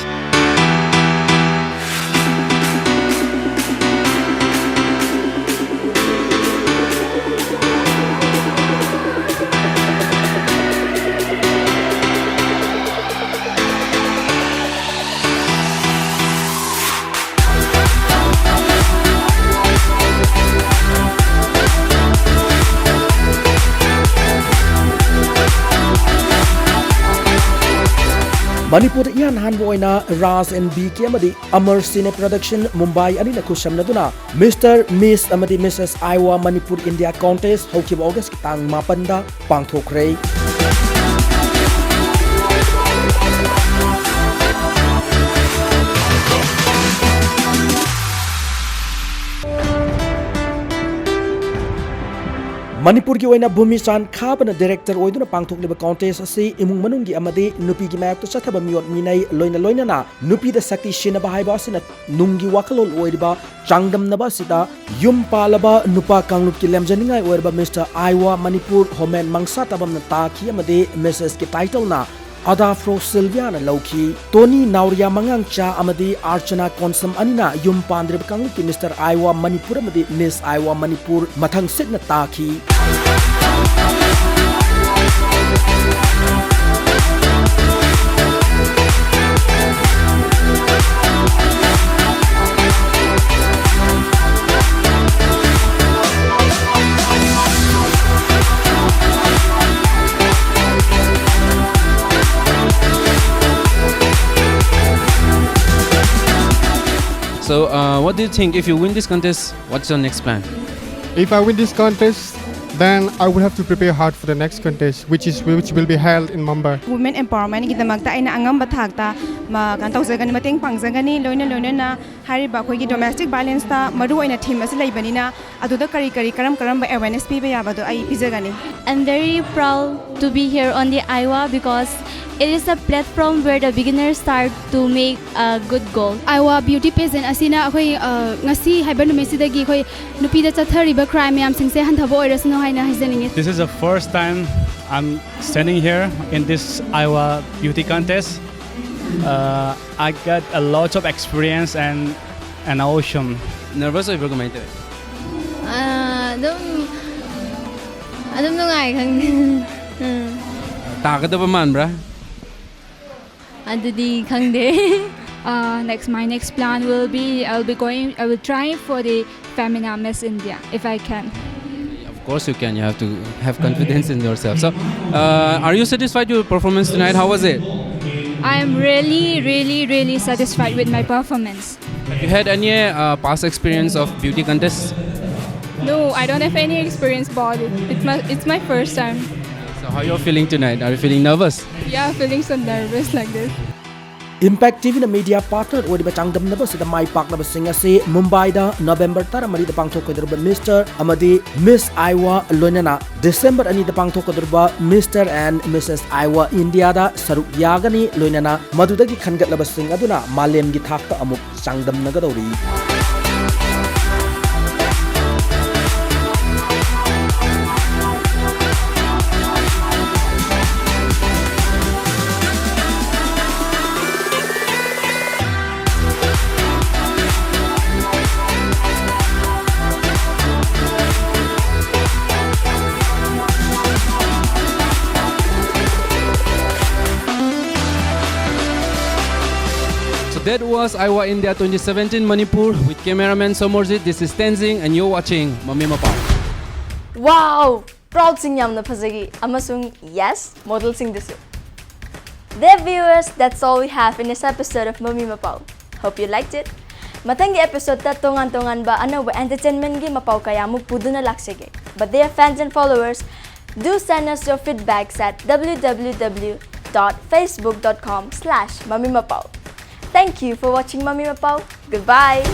ꯃꯅꯤꯄꯨꯔꯗ ꯏꯍꯥꯟ ꯍꯥꯟꯕ ꯑꯣꯏꯅ ꯔꯥꯖ and B ꯀꯦ ꯑꯃꯗꯤ ꯑꯃꯔ ꯁꯤꯅꯦ production Mumbai ꯑꯅꯤꯅ ꯈꯨꯠꯁꯝꯅꯗꯨꯅ Mister, Miss ꯑꯃꯗꯤ Missus Iowa Manipur India Contest ꯍꯧꯈꯤꯕ ꯑꯣꯒꯁꯀꯤ ꯇꯥꯡ ꯃꯥꯄꯟꯗ ꯄꯥꯡꯊꯣꯛꯈ꯭ꯔꯦ꯫ ꯃꯅꯤꯄꯨꯔꯒꯤ ꯑꯣꯏꯅ ꯚꯨꯃꯤꯆꯥꯟ ꯈꯥꯕꯅ ꯗꯥꯏꯔꯦꯛꯇꯔ ꯑꯣꯏꯗꯨꯅ ꯄꯥꯡꯊꯣꯛꯂꯤꯕ ꯀꯣꯟꯇꯦꯁ ꯑꯁꯤ ꯏꯃꯨꯡ ꯃꯅꯨꯡꯒꯤ ꯑꯃꯗꯤ ꯅꯨꯄꯤꯒꯤ ꯃꯥꯌꯣꯛꯇ ꯆꯠꯊꯕ ꯃꯤꯑꯣꯠ ꯃꯤꯅꯩ, ꯂꯣꯏꯅ ꯂꯣꯏꯅꯅ ꯅꯨꯄꯤꯗ ꯁꯛꯇꯤ ꯁꯤꯟꯅꯕ ꯍꯥꯏꯕ ꯑꯁꯤꯅ ꯅꯨꯡꯒꯤ ꯋꯥꯈꯜꯂꯣꯟ ꯑꯣꯏꯔꯤꯕ ꯆꯥꯡꯗꯝꯅꯕ ꯑꯁꯤꯗ ꯌꯨꯝ ꯄꯥꯜꯂꯕ ꯅꯨꯄꯥ ꯀꯥꯡꯂꯨꯞꯀꯤ ꯂꯦꯝꯖꯅꯤꯡꯉꯥꯏ ꯑꯣꯏꯔꯕ ꯃꯤꯁꯇꯔ ꯑꯥꯏꯋꯥ ꯃꯅꯤꯄꯨꯔ ꯍꯣꯃꯦꯟ ꯃꯪꯁꯥ ꯇꯥꯕꯝꯅ ꯇꯥꯈꯤ ꯑꯃꯗꯤ ꯃꯤꯁꯦꯁꯀꯤ ꯇꯥꯏꯇꯜꯅ ꯑꯗꯥꯐ꯭ꯔꯣ ꯁꯤꯜꯚꯤꯌꯥꯅ ꯂꯧꯈꯤ꯫ ꯇꯣꯅꯤ ꯅꯥꯎꯔꯤꯌꯥ ꯃꯉꯥꯡꯆꯥ ꯑꯃꯗꯤ ꯑꯥꯔꯆꯅꯥ ꯀꯣꯟꯁꯝ ꯑꯅꯤꯅ ꯌꯨꯝ ꯄꯥꯟꯗ꯭ꯔꯤꯕ ꯀꯥꯡꯂꯨꯞꯀꯤ ꯃꯤꯁꯇꯔ ꯑꯥꯏꯋꯥ ꯃꯅꯤꯄꯨꯔ ꯑꯃꯗꯤ ꯃꯤꯁ ꯑꯥꯏꯋꯥ ꯃꯅꯤꯄꯨꯔ ꯃꯊꯪ ꯁꯤꯠꯅ ꯇꯥꯈꯤ꯫ So, uh, what do you think if you win this contest? What's your next plan? If I win this contest, then I will have to prepare hard for the next contest, which is which will be held in Mumbai. Women empowerment ꯒꯤꯗꯃꯛꯇ ꯑꯩꯅ ꯑꯉꯝꯕ ꯊꯥꯛꯇ ꯃ-, ꯀꯩꯅꯣ ꯇꯧꯖꯒꯅꯤ, ꯃꯇꯦꯡ ꯄꯥꯡꯖꯒꯅꯤ꯫ ꯂꯣꯏꯅ ꯂꯣꯏꯅꯅ ꯍꯥꯏꯔꯤꯕ ꯑꯩꯈꯣꯏꯒꯤ domestic violence ꯇ ꯃꯔꯨ ꯑꯣꯏꯅ theme ꯑꯁꯤ ꯂꯩꯕꯅꯤꯅ, ꯑꯗꯨꯗ ꯀꯔꯤ ꯀꯔꯤ, ꯀꯔꯝ ꯀꯔꯝꯕ awareness ꯄꯤꯕ ꯌꯥꯕꯗꯣ ꯑꯩ ꯄꯤꯖꯒꯅꯤ꯫ I'm very proud to be here on the Iowa because it is a platform where the beginners start to make a good goal. Iowa Beauty Pageant ꯑꯁꯤꯅ ꯑꯩꯈꯣꯏ, ꯑ, ꯉꯁꯤ ꯍꯥꯏꯕ ꯅꯨꯃꯤꯠꯁꯤꯗꯒꯤ ꯑꯩꯈꯣꯏ ꯅꯨꯄꯤꯗ ꯆꯠꯊꯔꯤꯕ crime ꯃꯌꯥꯝꯁꯤꯡꯁꯦ ꯍꯟꯊꯕ ꯑꯣꯏꯔꯁꯅꯨ ꯍꯥꯏꯅ ꯍꯥꯏꯖꯅꯤꯡꯉꯤ꯫ This is the first time I'm standing here in this Iowa beauty contest. Uh, I got a lot of experience and an awesome. Nervous ꯑꯣꯏꯕ꯭ꯔꯥ, ꯀꯃꯥꯏꯅ ꯇꯧꯋꯤ? ꯑꯥ, ꯑꯗꯨꯝ, ꯑꯗꯨꯝ ꯅꯨꯡꯉꯥꯏ, ꯈꯪꯗꯦ꯫ ꯎꯝ꯫ ꯇꯥꯒꯗꯕ ꯃꯥꯟꯕ꯭ꯔꯥ? ꯑꯗꯨꯗꯤ ꯈꯪꯗꯦ꯫ Uh, next, my next plan will be, I'll be going, I will try for the Femina Miss India if I can. Of course you can. You have to have confidence in yourself. So, uh, are you satisfied with your performance tonight? How was it? I am really, really, really satisfied with my performance. Have you had any, uh, past experience of beauty contests? No, I don't have any experience about it. It's my, it's my first time. So how you feeling tonight? Are you feeling nervous? Yeah, feeling so nervous like this. Impact TVꯅ media partner ꯑꯣꯏꯔꯤꯕ ꯆꯥꯡꯗꯝꯅꯕ ꯑꯁꯤꯗ ꯃꯥꯏ ꯄꯥꯛꯂꯕꯁꯤꯡ ꯑꯁꯤ ꯃꯨꯝꯕꯥꯏꯗ November ꯇꯔꯥꯃꯔꯤꯗ ꯄꯥꯡꯊꯣꯛꯀꯗꯧꯔꯤꯕ Mister ꯑꯃꯗꯤ Miss Iowa ꯂꯣꯏꯅꯅ December ꯑꯅꯤꯗ ꯄꯥꯡꯊꯣꯛꯀꯗꯧꯔꯤꯕ Mister and Missus Iowa Indiaꯗ ꯁꯔꯨꯛ ꯌꯥꯒꯅꯤ꯫ ꯂꯣꯏꯅꯅ ꯃꯗꯨꯗꯒꯤ ꯈꯟꯒꯠꯂꯕꯁꯤꯡ ꯑꯗꯨꯅ ꯃꯥꯂꯦꯝꯒꯤ ꯊꯥꯛꯇ ꯑꯃꯨꯛ ꯆꯥꯡꯗꯝꯅꯒꯗꯧꯔꯤ꯫ So that was Iowa India twenty seventeen Manipur with cameraman Somorjit. This is Tenzing and you're watching Mami Mapao. Wow! Proud ꯁꯤꯡ ꯌꯥꯝꯅ ꯐꯖꯈꯤ ꯑꯃꯁꯨꯡ yes, model ꯁꯤꯡꯗꯁꯨ꯫ Dear viewers, that's all we have in this episode of Mami Mapao. Hope you liked it. ꯃꯊꯪꯒꯤ episode ꯇ ꯇꯣꯉꯥꯟ ꯇꯣꯉꯥꯟꯕ ꯑꯅꯧꯕ entertainment ꯀꯤ ꯃꯄꯥꯎ ꯀꯌꯥꯃꯨꯛ ꯄꯨꯗꯨꯅ ꯂꯥꯛꯆꯒꯦ꯫ But dear fans and followers, do send us your feedbacks at www dot facebook dot com slash mamimapao. Thank you for watching Mami Mapao. Goodbye.